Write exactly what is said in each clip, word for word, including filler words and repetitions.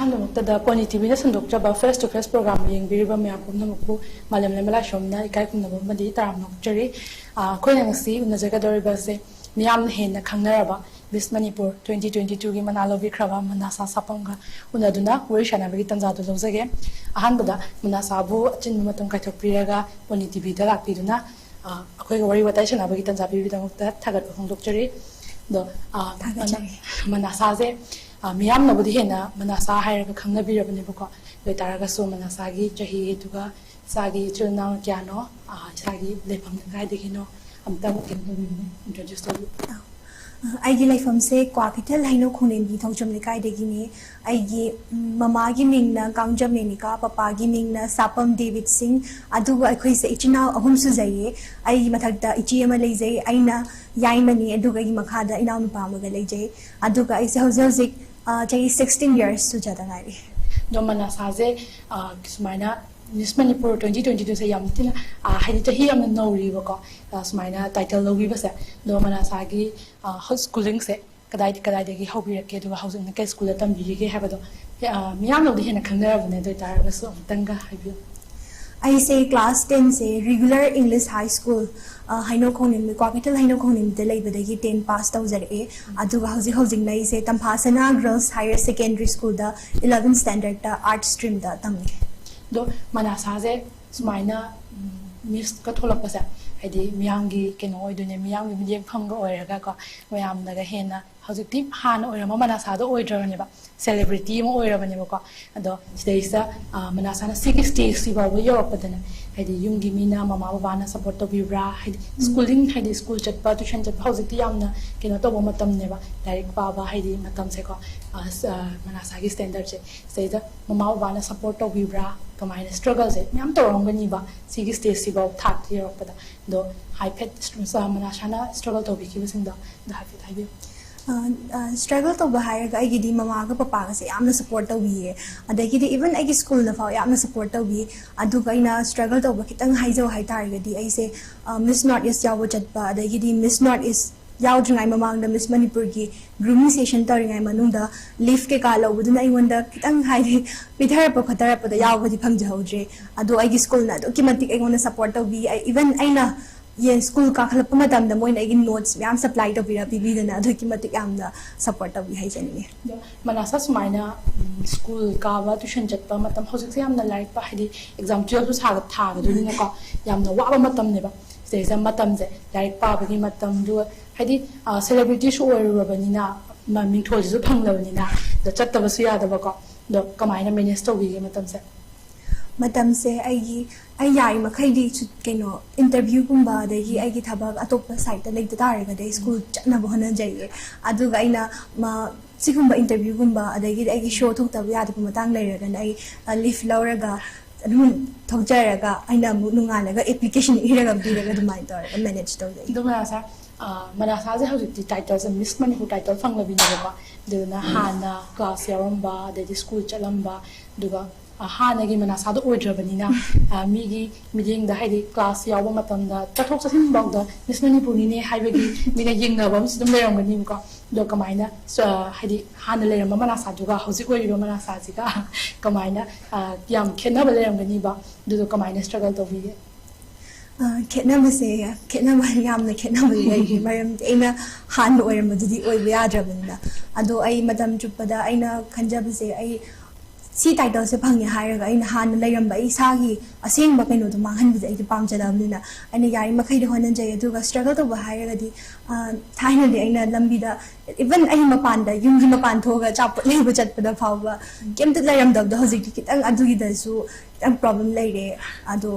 ꯑꯍꯥꯟꯕꯃꯛꯇꯗ ꯄꯣꯅꯤ ꯇꯤꯚꯤꯅ ꯁꯟꯗꯣꯛꯆꯕ ꯐꯦꯁ ꯇꯨ ꯐꯦꯁ ꯄ꯭ꯔꯣꯒ꯭ꯔꯥꯝ ꯌꯦꯡꯕꯤꯔꯤꯕ ꯃꯌꯥꯝ ꯄꯨꯝꯅꯃꯛꯄꯨ ꯃꯥꯂꯦꯝ ꯂꯩꯃ ꯂꯥꯏꯁ꯭ꯔꯝꯅ ꯏꯀꯥꯏ ꯈꯨꯝꯅꯕ ꯑꯃꯗꯤ ꯇꯔꯥꯝꯅ ꯑꯣꯛꯆꯔꯤ꯫ ꯑ, ꯑꯩꯈꯣꯏꯅ ꯉꯁꯤ ꯎꯅꯖꯒꯗꯧꯔꯤꯕ ꯑꯁꯦ ꯃꯤꯌꯥꯝꯅ ꯍꯦꯟꯅ ꯈꯪꯅꯔꯕ ꯃꯤꯁ ꯃꯅꯤꯄꯨꯔ ꯇ꯭ꯋꯦꯟꯇꯤ ꯇ꯭ꯋꯦꯟꯇꯤ ꯇꯨꯒꯤ ꯃꯅꯥ ꯂꯧꯕꯤꯈ꯭ꯔꯕ ꯃꯅꯥꯁꯥ ꯁꯥꯄꯝꯒ ꯎꯅꯗꯨꯅ ꯋꯥꯔꯤ ꯁꯥꯟꯅꯕꯒꯤ ꯇꯥꯟꯖꯥꯗꯨ ꯂꯧꯖꯒꯦ꯫ ꯑꯍꯥꯟꯕꯗ ꯃꯅꯥꯁꯥꯕꯨ ꯑꯆꯤꯟꯕ ꯃꯇꯝ ꯀꯥꯏꯊꯣꯛꯄꯤꯔꯒ ꯄꯣꯅꯤ ꯇꯤꯚꯤꯗ ꯂꯥꯛꯄꯤꯗꯨꯅ, ꯑ, ꯑꯩꯈꯣꯏꯒ ꯋꯥꯔꯤ ꯋꯥꯇꯥꯏ ꯁꯥꯟꯅꯕꯒꯤ ꯇꯥꯟꯖꯥ ꯄꯤꯕꯤꯗꯃꯛꯇ ꯊꯥꯒꯠꯄ ꯐꯣꯡꯗꯣꯛꯆꯔꯤ꯫ ꯑꯗꯣ, ꯑ, ꯊꯥꯒꯠꯆꯔꯤ꯫ ꯃꯅꯥꯁꯥꯁꯦ, ꯑ, ꯃꯤꯌꯥꯝꯅꯕꯨꯗꯤ ꯍꯦꯟꯅ ꯃꯅꯥꯁꯥ ꯍꯥꯏꯔꯒ ꯈꯪꯅꯕꯤꯔꯕꯅꯦꯕꯀꯣ꯫ ꯑꯗꯨ ꯑꯣꯏꯇꯥꯔꯒꯁꯨ ꯃꯅꯥꯁꯥꯒꯤ ꯆꯍꯤ, ꯑꯗꯨꯒ ꯏꯁꯥꯒꯤ ꯏꯆꯤꯜ ꯏꯅꯥꯎ ꯀꯌꯥꯅꯣ, ꯑ, ꯏꯁꯥꯒꯤ ꯂꯩꯐꯝꯅ ꯀꯥꯏꯗꯒꯤꯅꯣ, ꯑꯝꯇꯪ ꯀꯩꯅꯣ ꯇꯧꯕꯤꯌꯨꯅꯦ, ꯏꯟꯇ꯭ꯔꯣꯗ꯭ꯌꯨꯁ ꯇꯧꯕꯤꯌꯨ꯫ ꯑ, ꯑꯩꯒꯤ ꯂꯩꯐꯝꯁꯦ ꯀ꯭ꯋꯥꯀꯩꯊꯦꯜ ꯍꯩꯅꯧ ꯈꯣꯡꯅꯦꯝꯕꯤ ꯊꯧꯖꯝ ꯂꯩꯀꯥꯏꯗꯒꯤꯅꯦ꯫ ꯑꯩꯒꯤ, ꯎꯝ, ꯃꯃꯥꯒꯤ ꯃꯤꯡꯅ ꯀꯥꯡꯖꯝ ꯃꯦꯅꯤꯀꯥ, ꯄꯄꯥꯒꯤ ꯃꯤꯡꯅ ꯁꯥꯄꯝ ꯗꯦꯕꯤꯠ ꯁꯤꯡ꯫ ꯑꯗꯨꯒ ꯑꯩꯈꯣꯏꯁꯦ ꯏꯆꯤꯟ ꯏꯅꯥꯎ ꯑꯍꯨꯝ ꯁꯨꯖꯩꯌꯦ꯫ ꯑꯩꯒꯤ ꯃꯊꯛꯇ ꯏꯆꯦ ꯑꯃ ꯂꯩꯖꯩ, ꯑꯩꯅ ꯌꯥꯏꯃꯅꯤ, ꯑꯗꯨꯒ ꯑꯩꯒꯤ ꯃꯈꯥꯗ ꯏꯅꯥꯎꯅꯨꯄꯥ ꯑꯃꯒ ꯂꯩꯖꯩ꯫ ꯑꯗꯨꯒ ꯑꯩꯁꯦ ꯍꯧꯖꯤꯛ ꯍꯧꯖꯤꯛ, ꯑ, ꯆꯍꯤ sixteen years ꯁꯨꯖꯗ ꯉꯥꯏꯔꯤ꯫ ꯑꯗꯣ ꯃꯅꯥꯁꯥꯁꯦ, ꯑ, ꯁꯨꯃꯥꯏꯅ ꯃꯤꯁ ꯃꯅꯤꯄꯨꯔ ꯇ꯭ꯋꯦꯟꯇꯤ ꯇ꯭ꯋꯦꯟꯇꯤ ꯇꯨꯁꯦ ꯌꯥꯝ ꯊꯤꯅ, ꯑ, ꯍꯥꯏꯗꯤ ꯆꯍꯤ ꯌꯥꯝꯅ ꯅꯧꯔꯤꯕꯀꯣ, ꯑ, ꯁꯨꯃꯥꯏꯅ ꯇꯥꯏꯇꯜ ꯂꯧꯕꯤꯕꯁꯦ꯫ ꯑꯗꯣ ꯃꯅꯥꯁꯥꯒꯤ, ꯑ, ꯍꯧ-, ꯁ꯭ꯀꯨꯂꯤꯡꯁꯦ ꯀꯗꯥꯏ-, ꯀꯗꯥꯏꯗꯒꯤ ꯍꯧꯕꯤꯔꯛꯀꯦ, ꯑꯗꯨꯒ ꯍꯧꯖꯤꯛꯅ ꯀꯩ ꯁ꯭ꯀꯨꯜꯗ ꯇꯝꯕꯤꯔꯤꯒꯦ ꯍꯥꯏꯕꯗꯣ, ꯑ, ꯃꯤꯌꯥꯝꯅꯕꯨꯗꯤ ꯍꯦꯟꯅ ꯈꯪꯅꯔꯕꯅꯦ, ꯑꯗꯨ ꯑꯣꯏꯇꯥꯔꯒꯁꯨ ꯑꯃꯨꯛꯇꯪꯒ ꯍꯥꯏꯕꯤꯌꯨ꯫ ꯑꯩꯁꯦ class ten ꯁꯦ regular English High School, ꯑ, ꯍꯩꯅꯧ ꯈꯣꯡꯅꯤꯡ-, ꯀ꯭ꯋꯥꯀꯩꯊꯦꯜ ꯍꯩꯅꯧ ꯈꯣꯡꯅꯤꯡꯕꯤꯗ ꯂꯩꯕꯗꯒꯤ ten pass ꯇꯧꯖꯔꯛꯑꯦ꯫ ꯑꯗꯨꯒ ꯍꯧꯖꯤꯛ ꯍꯧꯖꯤꯛꯅ ꯑꯩꯁꯦ ꯇꯝꯐꯥꯁꯅꯥ Girls Higher Secondary School ꯗ eleventh standard ꯇ Arts stream ꯗ ꯇꯝꯃꯤ꯫ ꯑꯗꯣ ꯃꯅꯥꯁꯥꯁꯦ ꯁꯨꯃꯥꯏꯅ, ꯎꯝ, ꯃꯤꯁꯀ ꯊꯣꯛꯂꯛꯄꯁꯦ, ꯍꯥꯏꯗꯤ ꯃꯤꯌꯥꯝꯒꯤ ꯀꯩꯅꯣ ꯑꯣꯏꯗꯣꯏꯅꯦ, ꯃꯤꯌꯥꯝꯒꯤ ꯃꯤꯠꯌꯦꯡꯐꯝꯒ ꯑꯣꯏꯔꯒꯀꯣ, ꯃꯌꯥꯝꯅꯒ ꯍꯦꯟꯅ, ꯍꯧꯖꯤꯛꯇꯤ ꯍꯥꯟꯅ ꯑꯣꯏꯔꯝꯕ ꯃꯅꯥꯁꯥꯗꯣ ꯑꯣꯏꯗ꯭ꯔꯕꯅꯦꯕ, celebrity ꯑꯃ ꯑꯣꯏꯔꯕꯅꯦꯕꯀꯣ꯫ ꯑꯗꯣ ꯁꯤꯗꯩꯁꯤꯗ, ꯑ, ꯃꯅꯥꯁꯥꯅ ꯁꯤꯒꯤ stage ꯁꯤ ꯐꯥꯎꯕ ꯌꯧꯔꯛꯄꯗꯅꯦ, ꯍꯥꯏꯗꯤ ꯌꯨꯝꯒꯤ ꯃꯤꯅ, ꯃꯃꯥ ꯕꯕꯥꯅ support ꯇꯧꯕꯤꯕ꯭ꯔꯥ? ꯍꯥꯏꯗꯤ schooling, ꯍꯥꯏꯗꯤ school ꯆꯠꯄ, tuition ꯆꯠꯄ ꯍꯧꯖꯤꯛꯇꯤ ꯌꯥꯝꯅ ꯀꯩꯅꯣ ꯇꯧꯕ ꯃꯇꯝꯅꯦꯕ, ꯂꯥꯏꯔꯤꯛ ꯄꯥꯕ, ꯍꯥꯏꯗꯤ ꯃꯇꯝꯁꯦꯀꯣ, ꯑ, ꯁ-, ꯑ, ꯃꯅꯥꯁꯥꯒꯤ standard ꯁꯦ꯫ ꯁꯤꯗꯩꯗ ꯃꯃꯥ ꯕꯕꯥꯅ support ꯇꯧꯕꯤꯕ꯭ꯔꯥ? ꯀꯃꯥꯏꯅ struggle ꯁꯦ ꯃꯌꯥꯝ ꯇꯧꯔꯝꯒꯅꯤꯕ ꯁꯤꯒꯤ stage ꯁꯤꯐꯥꯎ ꯊꯥꯛꯇ ꯌꯧꯔꯛꯄꯗ꯫ ꯑꯗꯣ ꯍꯥꯏꯐꯦꯠ ꯁ-, ꯃꯅꯥꯁꯥꯅ struggle ꯇꯧꯕꯤꯈꯤꯕꯁꯤꯡꯗꯣ ꯑꯗꯣ ꯍꯥꯏꯐꯦꯠ ꯍꯥꯏꯕꯤꯌꯨ꯫ ꯑ, ꯑ, struggle ꯇꯧꯕ ꯍꯥꯏꯔꯒ ꯑꯩꯒꯤꯗꯤ ꯃꯃꯥꯒ ꯄꯄꯥꯒꯁꯦ ꯌꯥꯝꯅ support ꯇꯧꯕꯤꯌꯦ꯫ ꯑꯗꯒꯤꯗꯤ even ꯑꯩꯒꯤ school ꯅ ꯐꯥꯎ ꯌꯥꯝꯅ support ꯇꯧꯕꯤ꯫ ꯑꯗꯨꯒ ꯑꯩꯅ struggle ꯇꯧꯕ ꯈꯤꯇꯪ ꯍꯥꯏꯖꯧ ꯍꯥꯏꯇꯥꯔꯒꯗꯤ ꯑꯩꯁꯦ, ꯑ, Miss North East ꯌꯥꯎꯕ ꯆꯠꯄ, ꯑꯗꯒꯤꯗꯤ Miss North East ꯌꯥꯎꯗ꯭ꯔꯤꯉꯩ ꯃꯃꯥꯡꯗ ꯃꯤꯁ ꯃꯅꯤꯄꯨꯔꯒꯤ ꯒ꯭ꯔꯨꯃꯤꯡ ꯁꯦꯁꯟ ꯇꯧꯔꯤꯉꯩ ꯃꯅꯨꯡꯗ ꯂꯤꯐ ꯀꯩꯀꯥ ꯂꯧꯕꯗꯨꯅ ꯑꯩꯉꯣꯟꯗ ꯈꯤꯇꯪ ꯍꯥꯏꯗꯤ ꯄꯤꯊꯔꯛꯄ ꯈꯣꯠꯊꯔꯛꯄꯗ ꯌꯥꯎꯕꯗꯤ ꯐꯪꯖꯍꯧꯗ꯭ꯔꯦ꯫ ꯑꯗꯣ ꯑꯩꯒꯤ ꯁ꯭ꯀꯨꯜꯅ ꯑꯗꯨꯛꯀꯤ ꯃꯇꯤꯛ ꯑꯩꯉꯣꯟꯗ ꯁꯞꯄꯣꯔꯠ ꯇꯧꯕꯤ꯫ ꯏꯚꯟ ꯑꯩꯅ ꯌꯦꯟ ꯁ꯭ꯀꯨꯜ ꯀꯥꯈꯠꯂꯛꯄ ꯃꯇꯝꯗ ꯃꯣꯏꯅ ꯑꯩꯒꯤ ꯅꯣꯠꯁ ꯃꯌꯥꯝ ꯁꯄ꯭ꯂꯥꯏ ꯇꯧꯕꯤꯔ ꯄꯤꯕꯤꯗꯅ ꯑꯗꯨꯛꯀꯤ ꯃꯇꯤꯛ ꯌꯥꯝꯅ ꯁꯞꯄꯣꯔꯠ ꯇꯧꯕꯤ ꯍꯥꯏꯖꯅꯤꯡꯉꯤ꯫ ꯑꯗꯣ ꯃꯅꯥꯁꯥ ꯁꯨꯃꯥꯏꯅ ꯎꯝ, ꯁ꯭ꯀꯨꯜ ꯀꯥꯕ, ꯇ꯭ꯌꯨꯁꯟ ꯆꯠꯄ ꯃꯇꯝ, ꯍꯧꯖꯤꯛꯁꯦ ꯌꯥꯝꯅ ꯂꯥꯏꯔꯤꯛ ꯄꯥ ꯍꯥꯏꯗꯤ ꯑꯦꯛꯖꯥꯝ ꯇꯨꯌꯦꯜꯞꯁꯨ ꯁꯥꯒ ꯊꯥꯒꯗꯣꯏꯅꯤꯅꯀꯣ, ꯌꯥꯝꯅ ꯋꯥꯕ ꯃꯇꯝꯅꯦꯕ꯫ ꯁꯤꯗꯩꯁꯤꯗ ꯃꯇꯝꯁꯦ ꯂꯥꯏꯔꯤꯛ ꯄꯥꯕꯒꯤ ꯃꯇꯝ, ꯑꯗꯨꯒ ꯍꯥꯏꯗꯤ ꯁꯦꯂꯦꯕ꯭ꯔꯤꯇꯤꯁꯨ ꯑꯣꯏꯔꯨꯔꯕꯅꯤꯅ, ꯃ- ꯃꯤꯡꯊꯣꯜꯁꯤꯁꯨ ꯐꯪꯂꯕꯅꯤꯅ, ꯑꯗꯣ ꯆꯠꯇꯕꯁꯨ ꯌꯥꯗꯕꯀꯣ꯫ ꯑꯗꯣ ꯀꯃꯥꯏꯅ ꯃꯦꯅꯦꯖ ꯇꯧꯕꯤꯒꯦ ꯃꯇꯝꯁꯦ? ꯃꯇꯝꯁꯦ ꯑꯩꯒꯤ ꯑꯩ ꯌꯥꯔꯤꯃꯈꯩꯗꯤ ꯁꯨ- ꯀꯩꯅꯣ ꯏꯟꯇꯔꯚ꯭ꯌꯨꯒꯨꯝꯕ ꯑꯗꯒꯤ ꯑꯩꯒꯤ ꯊꯕꯛ ꯑꯇꯣꯞꯄ ꯁꯥꯏꯠꯇ ꯂꯩꯇ ꯇꯥꯔꯒꯗꯤ ꯑꯩ ꯁ꯭ꯀꯨꯜ ꯆꯠꯅꯕ ꯍꯣꯠꯅꯖꯩꯌꯦ꯫ ꯑꯗꯨꯒ ꯑꯩꯅ ꯃ- ꯁꯤꯒꯨꯝꯕ ꯏꯟꯇꯔꯚ꯭ꯌꯨꯒꯨꯝꯕ ꯑꯗꯒꯤꯗꯤ ꯑꯩꯒꯤ ꯁꯣ ꯊꯣꯛꯇꯕ ꯌꯥꯗꯕ ꯃꯇꯥꯡ ꯂꯩꯔꯒꯅ ꯑꯩ ꯂꯤꯐ ꯂꯧꯔꯒ ꯑꯗꯨꯝ ꯊꯣꯛꯆꯔꯒ ꯑꯩꯅ ꯑꯃꯨꯛ ꯅꯣꯡꯉꯥꯜꯂꯒ ꯑꯦꯄ꯭ꯂꯤꯀꯦꯁꯟ ꯏꯔꯒ ꯄꯤꯔꯒ ꯑꯗꯨꯃꯥꯏꯅ ꯇꯧꯔꯒ ꯃꯦꯅꯦꯖ ꯇꯧꯖꯩ꯫ ꯑꯗꯣ ꯃꯅꯥꯁꯥ, ꯑ, ꯃꯅꯥꯁꯥꯁꯦ ꯍꯧꯖꯤꯛꯇꯤ ꯇꯥꯏꯇꯜꯁꯦ ꯃꯤꯁ ꯃꯅꯤꯄꯨꯔ ꯇꯥꯏꯇꯜ ꯐꯪꯂꯕꯤꯅꯦꯕꯀꯣ꯫ ꯑꯗꯨꯗꯨꯅ ꯍꯥꯟꯅ ꯀ꯭ꯂꯥꯁ ꯌꯥꯎꯔꯝꯕ, ꯑꯗꯩꯗꯤ ꯁ꯭ꯀꯨꯜ ꯆꯠꯂꯝꯕ, ꯑꯗꯨꯒ ꯑ, ꯍꯥꯟꯅꯒꯤ ꯃꯅꯥꯁꯥꯗꯣ ꯑꯣꯏꯗ꯭ꯔꯕꯅꯤꯅ, ꯑ, ꯃꯤꯒꯤ ꯃꯤꯠꯌꯦꯡꯗ ꯍꯥꯏꯗꯤ ꯀ꯭ꯂꯥꯁ ꯌꯥꯎꯕ ꯃꯇꯝꯗ ꯆꯠꯊꯣꯛ ꯆꯠꯁꯤꯟꯐꯥꯎꯗ ꯃꯤꯁ ꯃꯅꯤꯄꯨꯔꯅꯤꯅꯦ ꯍꯥꯏꯕꯒꯤ ꯃꯤꯅ ꯌꯦꯡꯅꯕ ꯑꯃꯁꯨ ꯑꯗꯨꯝ ꯂꯩꯔꯝꯒꯅꯤꯕꯀꯣ꯫ ꯑꯗꯣ ꯀꯃꯥꯏꯅ, ꯑ, ꯍꯥꯏꯗꯤ ꯍꯥꯟꯅ ꯂꯩꯔꯝꯕ ꯃꯅꯥꯁꯥꯗꯨꯒ ꯍꯧꯖꯤꯛ ꯑꯣꯏꯔꯤꯕ ꯃꯅꯥꯁꯥꯁꯤꯒ ꯀꯃꯥꯏꯅ, ꯑ, ꯌꯥꯝ ꯈꯦꯠꯅꯕ ꯂꯩꯔꯝꯒꯅꯤꯕ꯫ ꯑꯗꯨꯗꯣ ꯀꯃꯥꯏꯅ ꯁ꯭ꯇ꯭ꯔꯒꯜ ꯇꯧꯕꯤꯒꯦ? ꯑ, ꯈꯦꯠꯅꯕꯁꯦ, ꯈꯦꯠꯅꯕ ꯌꯥꯝꯅ ꯈꯦꯠꯅꯕ ꯂꯩꯔꯤ꯫ ꯃꯔꯝꯗꯤ ꯑꯩꯅ ꯍꯥꯟꯅ ꯑꯣꯏꯔꯝꯕꯗꯨꯗꯤ ꯑꯣꯏꯕ ꯌꯥꯗ꯭ꯔꯕꯅꯤꯅ꯫ ꯑꯗꯣ ꯑꯩ ꯃꯇꯝ ꯆꯨꯞꯄꯗ ꯑꯩꯅ ꯈꯟꯖꯕꯁꯦ, ꯑꯩ ꯁꯤ ꯇꯥꯏꯇꯜꯁꯦ ꯐꯪꯉꯦ ꯍꯥꯏꯔꯒ ꯑꯩꯅ ꯍꯥꯟꯅ ꯂꯩꯔꯝꯕ ꯑꯩ ꯏꯁꯥꯒꯤ ꯑꯁꯦꯡꯕ ꯀꯩꯅꯣꯗꯣ ꯃꯥꯡꯍꯟꯕꯁꯦ ꯑꯩꯗꯤ ꯄꯥꯝꯖꯗꯕꯅꯤꯅ ꯑꯩꯅ ꯌꯥꯔꯤꯃꯈꯩꯗꯤ ꯍꯣꯠꯅꯖꯩ꯫ ꯑꯗꯨꯒ ꯁ꯭ꯇ꯭ꯔꯒꯜ ꯇꯧꯕ ꯍꯥꯏꯔꯒꯗꯤ, ꯑ, ꯊꯥꯏꯅꯗꯤ ꯑꯩꯅ ꯂꯝꯕꯤꯗ, ꯏꯚꯟ ꯑꯩ ꯃꯄꯥꯟꯗ, ꯌꯨꯝꯒꯤ ꯃꯄꯥꯟ ꯊꯣꯛꯑꯒ ꯑꯆꯥꯄꯣꯠ ꯂꯩꯕ ꯆꯠꯄꯗ ꯐꯥꯎꯕ ꯀꯩꯝꯇ ꯂꯩꯔꯝꯗꯕꯗꯣ ꯍꯧꯖꯤꯛꯇꯤ ꯈꯤꯇꯪ ꯑꯗꯨꯒꯤꯗꯁꯨ ꯈꯤꯇꯪ ꯄ꯭ꯔꯣꯕ꯭ꯂꯦꯝ ꯂꯩꯔꯦ꯫ ꯑꯗꯣ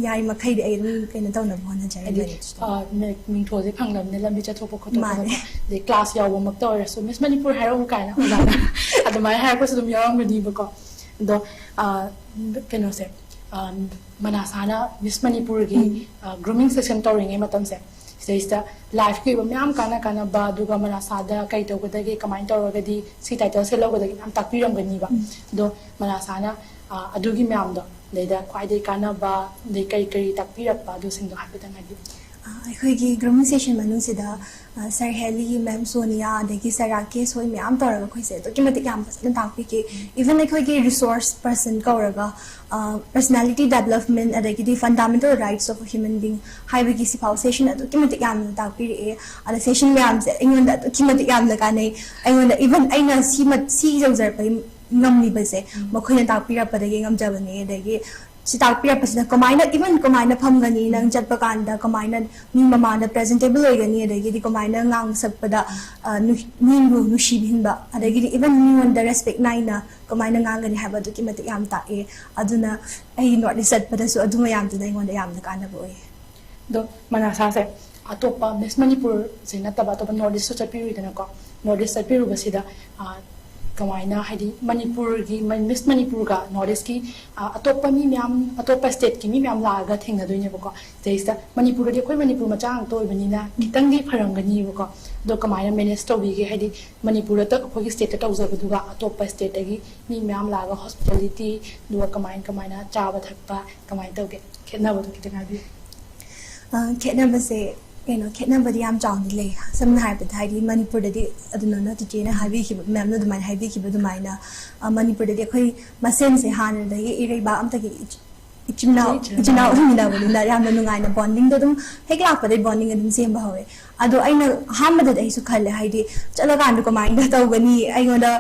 ꯌꯥꯔꯤꯃꯈꯩꯗꯤ ꯑꯩ ꯑꯗꯨꯝ ꯀꯩꯅꯣ ꯇꯧꯅꯕ ꯍꯣꯠꯅꯖꯔꯦ, ꯍꯥꯏꯗꯤ, ꯃꯦꯅꯦꯖ ꯇꯧꯅꯕ꯫ ꯑ, ꯃꯤ- ꯃꯤꯡꯊꯣꯜꯁꯦ ꯐꯪꯂꯕꯅꯤꯅ ꯂꯝꯕꯤ ꯆꯠꯊꯣꯛꯄ ꯈꯣꯠꯇꯣꯛꯄꯗꯀꯣ, ꯃꯥꯅꯦ꯫ ꯑꯗꯩ ꯀ꯭ꯂꯥꯁ ꯌꯥꯎꯕꯃꯛꯇ ꯑꯣꯏꯔꯁꯨ, "ꯃꯤꯁ ꯃꯅꯤꯄꯨꯔ ꯍꯥꯏꯔꯛꯎ" ꯀꯥꯏꯅ ꯑꯣꯖꯥꯅ ꯑꯗꯨꯃꯥꯏꯅ ꯍꯥꯏꯔꯛꯄꯁꯨ ꯑꯗꯨꯝ ꯌꯥꯎꯔꯝꯒꯅꯤꯕꯀꯣ꯫ ꯑꯗꯣ, ꯑ, ꯀꯩꯅꯣꯁꯦ, ꯑ, ꯃꯅꯥꯁꯥꯅ ꯃꯤꯁ ꯃꯅꯤꯄꯨꯔꯒꯤ, ꯎꯝ꯫ ꯑ, ꯒ꯭ꯔꯨꯃꯤꯡ ꯁꯦꯁꯟ ꯇꯧꯔꯤꯉꯩ ꯃꯇꯝꯁꯦ, ꯁꯤꯗꯩꯁꯤꯗ ꯂꯥꯏꯐꯀꯤ ꯑꯣꯏꯕ ꯃꯌꯥꯝ ꯀꯥꯟꯅ ꯀꯥꯟꯅꯕ, ꯑꯗꯨꯒ ꯃꯅꯥꯁꯥꯗ ꯀꯩ ꯇꯧꯒꯗꯒꯦ, ꯀꯃꯥꯏꯅ ꯇꯧꯔꯒꯗꯤ ꯁꯤ ꯇꯥꯏꯇꯜꯁꯦ ꯂꯧꯒꯗꯒꯦ ꯃꯌꯥꯝ ꯇꯥꯛꯄꯤꯔꯝꯒꯅꯤꯕ꯫ ꯎꯝ꯫ ꯑꯗꯣ ꯃꯅꯥꯁꯥꯅ, ꯑ, ꯑꯗꯨꯒꯤ ꯃꯌꯥꯝꯗꯣ, ꯑꯗꯩꯗ ꯈ꯭ꯋꯥꯏꯗꯒꯤ ꯀꯥꯟꯅꯕ, ꯑꯗꯩ ꯀꯔꯤ ꯀꯔꯤ ꯇꯥꯛꯄꯤꯔꯛꯄ, ꯑꯗꯨꯁꯤꯡꯗꯣ ꯍꯥꯏꯐꯦꯠꯇꯪ ꯍꯥꯏꯕꯤꯌꯨ꯫ ꯑꯩꯈꯣꯏꯒꯤ grooming session ꯃꯅꯨꯡꯁꯤꯗ ꯁꯥꯔ ꯍꯦꯂꯤ, ꯃꯦꯝ ꯁꯣꯅꯤꯌꯥ, ꯑꯗꯒꯤ ꯁꯥꯔ ꯔꯥꯀꯦꯁ ꯍꯣꯏ ꯃꯌꯥꯝ ꯇꯧꯔꯒ ꯑꯩꯈꯣꯏꯁꯦ ꯑꯗꯨꯛꯀꯤ ꯃꯇꯤꯛ ꯌꯥꯝ ꯐꯖꯅ ꯇꯥꯛꯄꯤꯈꯤ꯫ Even ꯑꯩꯈꯣꯏꯒꯤ resource person ꯀꯧꯔꯒ personality development ꯑꯗꯒꯤꯗꯤ fundamental rights of human being ꯍꯥꯏꯕꯒꯤ ꯁꯤꯐꯥꯎ session ꯑꯗꯨꯛꯀꯤ ꯃꯇꯤꯛ ꯌꯥꯝꯅ ꯇꯥꯛꯄꯤꯔꯛꯑꯦ꯫ ꯑꯗ session ꯃꯌꯥꯝꯁꯦ ꯑꯩꯉꯣꯟꯗ ꯑꯗꯨꯛꯀꯤ ꯃꯇꯤꯛ ꯌꯥꯝꯅ ꯀꯥꯟꯅꯩ꯫ ꯑꯩꯉꯣꯟꯗ even ꯑꯩꯅ ꯁꯤ ꯁꯤ ꯌꯧꯖꯔꯛꯄꯒꯤ ꯉꯝꯂꯤꯕꯁꯦ ꯃꯈꯣꯏꯅ ꯇꯥꯛꯄꯤꯔꯛꯄꯗꯒꯤ ꯉꯝꯖꯕꯅꯦ꯫ ꯑꯗꯒꯤ ꯁꯤ ꯇꯥꯛꯄꯤꯔꯛꯄꯁꯤꯅ ꯀꯃꯥꯏꯅ, even ꯀꯃꯥꯏꯅ ꯐꯝꯒꯅꯤ, ꯅꯪ ꯆꯠꯄ ꯀꯥꯟꯗ ꯀꯃꯥꯏꯅ ꯃꯤ ꯃꯃꯥꯡꯗ presentable ꯑꯣꯏꯒꯅꯤ, ꯑꯗꯒꯤꯗꯤ ꯀꯃꯥꯏꯅ ꯉꯥꯡ ꯁꯛꯄꯗ ꯃꯤꯕꯨ ꯅꯨꯡꯁꯤꯕꯤꯍꯟꯕ, ꯑꯗꯒꯤꯗꯤ even ꯃꯤꯉꯣꯟꯗ respect ꯅꯥꯏꯅ ꯀꯃꯥꯏꯅ ꯉꯥꯡꯒꯅꯤ ꯍꯥꯏꯕ ꯑꯗꯨꯛꯀꯤ ꯃꯇꯤꯛ ꯌꯥꯝ ꯇꯥꯛꯑꯦ꯫ ꯑꯗꯨꯅ ꯑꯩ North East ꯆꯠꯄꯗꯁꯨ ꯑꯗꯨ ꯃꯌꯥꯝꯗꯨꯅ ꯑꯩꯉꯣꯟꯗ ꯌꯥꯝꯅ ꯀꯥꯟꯅꯕ ꯑꯣꯏꯌꯦ꯫ ꯑꯗꯣ ꯃꯅꯥꯁꯥꯁꯦ ꯑꯇꯣꯞꯄ Miss ꯃꯅꯤꯄꯨꯔꯁꯦ ꯅꯠꯇꯕ ꯑꯇꯣꯞꯄ North East ꯁꯨ ꯆꯠꯄꯤꯔꯨꯏꯗꯅꯀꯣ꯫ North East ꯆꯠꯄꯤꯔꯨꯕꯁꯤꯗ ꯀꯃꯥꯏꯅ, ꯍꯥꯏꯗꯤ ꯃꯅꯤꯄꯨꯔꯒꯤ Miss ꯃꯅꯤꯄꯨꯔꯒ North East ꯀꯤ ꯑꯇꯣꯞꯄ ꯃꯤ ꯃꯌꯥꯝ, ꯑꯇꯣꯞꯄ state ꯀꯤ ꯃꯤ ꯃꯌꯥꯝ ꯂꯥꯛꯑꯒ ꯊꯦꯡꯅꯗꯣꯏꯅꯦꯕꯀꯣ꯫ ꯁꯤꯗꯩꯁꯤꯗ ꯃꯅꯤꯄꯨꯔꯗꯗꯤ ꯑꯩꯈꯣꯏ ꯃꯅꯤꯄꯨꯔ ꯃꯆꯥ ꯉꯥꯛꯇ ꯑꯣꯏꯕꯅꯤꯅ ꯈꯤꯇꯪꯗꯤ ꯐꯔꯝꯒꯅꯤꯕꯀꯣ꯫ ꯑꯗꯣ ꯀꯃꯥꯏꯅ manage ꯇꯧꯕꯤꯒꯦ? ꯍꯥꯏꯗꯤ ꯃꯅꯤꯄꯨꯔꯗ ꯑꯩꯈꯣꯏꯒꯤ state ꯇ ꯇꯧꯖꯕꯗꯨꯒ ꯑꯇꯣꯞꯄ state ꯇꯒꯤ ꯃꯤ ꯃꯌꯥꯝ ꯂꯥꯛꯑꯒ hospitality, ꯑꯗꯨꯒ ꯀꯃꯥꯏ ꯀꯃꯥꯏꯅ ꯆꯥꯕ ꯊꯛꯄ ꯀꯃꯥꯏꯅ ꯇꯧꯒꯦ? ꯈꯦꯠꯅꯕꯗꯣ ꯈꯤꯇꯪ ꯍꯥꯏꯕꯤꯌꯨ꯫ ꯈꯦꯠꯅꯕꯁꯦ ꯀꯩꯅꯣ, ꯈꯦꯠꯅꯕꯗꯤ ꯌꯥꯝ ꯆꯥꯎꯅ ꯂꯩ꯫ ꯁꯝꯅ ꯍꯥꯏꯔꯕꯗ, ꯍꯥꯏꯗꯤ ꯃꯅꯤꯄꯨꯔꯗꯗꯤ ꯑꯗꯨꯅ ꯆꯤꯆꯦꯅ ꯍꯥꯏꯕꯤꯈꯤꯕ, ꯃꯦꯝꯅ ꯑꯗꯨꯃꯥꯏꯅ ꯍꯥꯏꯕꯤꯈꯤꯕ ꯑꯗꯨꯃꯥꯏꯅ, ꯃꯅꯤꯄꯨꯔꯗꯗꯤ ꯑꯩꯈꯣꯏ ꯃꯁꯦꯟꯁꯦ ꯍꯥꯟꯅꯗꯒꯤ ꯏꯔꯩꯕꯥꯛ ꯑꯝꯇꯒꯤ ꯏꯆꯤꯟ ꯏꯅꯥꯎ ꯏꯆꯤꯟ ꯏꯅꯥꯎ ꯂꯩꯃꯤꯟꯅꯕꯅꯤꯅ ꯌꯥꯝꯅ ꯅꯨꯡꯉꯥꯏꯅ bonding ꯗꯣ ꯑꯗꯨꯝ ꯍꯦꯛ ꯂꯥꯛꯄꯗꯩ bonding ꯑꯗꯨꯝ ꯁꯦꯝꯕ ꯍꯧꯔꯦ꯫ ꯑꯗꯣ ꯑꯩꯅ ꯑꯍꯥꯟꯕꯗꯗꯤ ꯑꯩꯁꯨ ꯈꯜꯂꯦ, ꯍꯥꯏꯗꯤ ꯆꯠꯂꯀꯥꯟꯗ ꯀꯃꯥꯏꯅ ꯇꯧꯒꯅꯤ, ꯑꯩꯉꯣꯟꯗ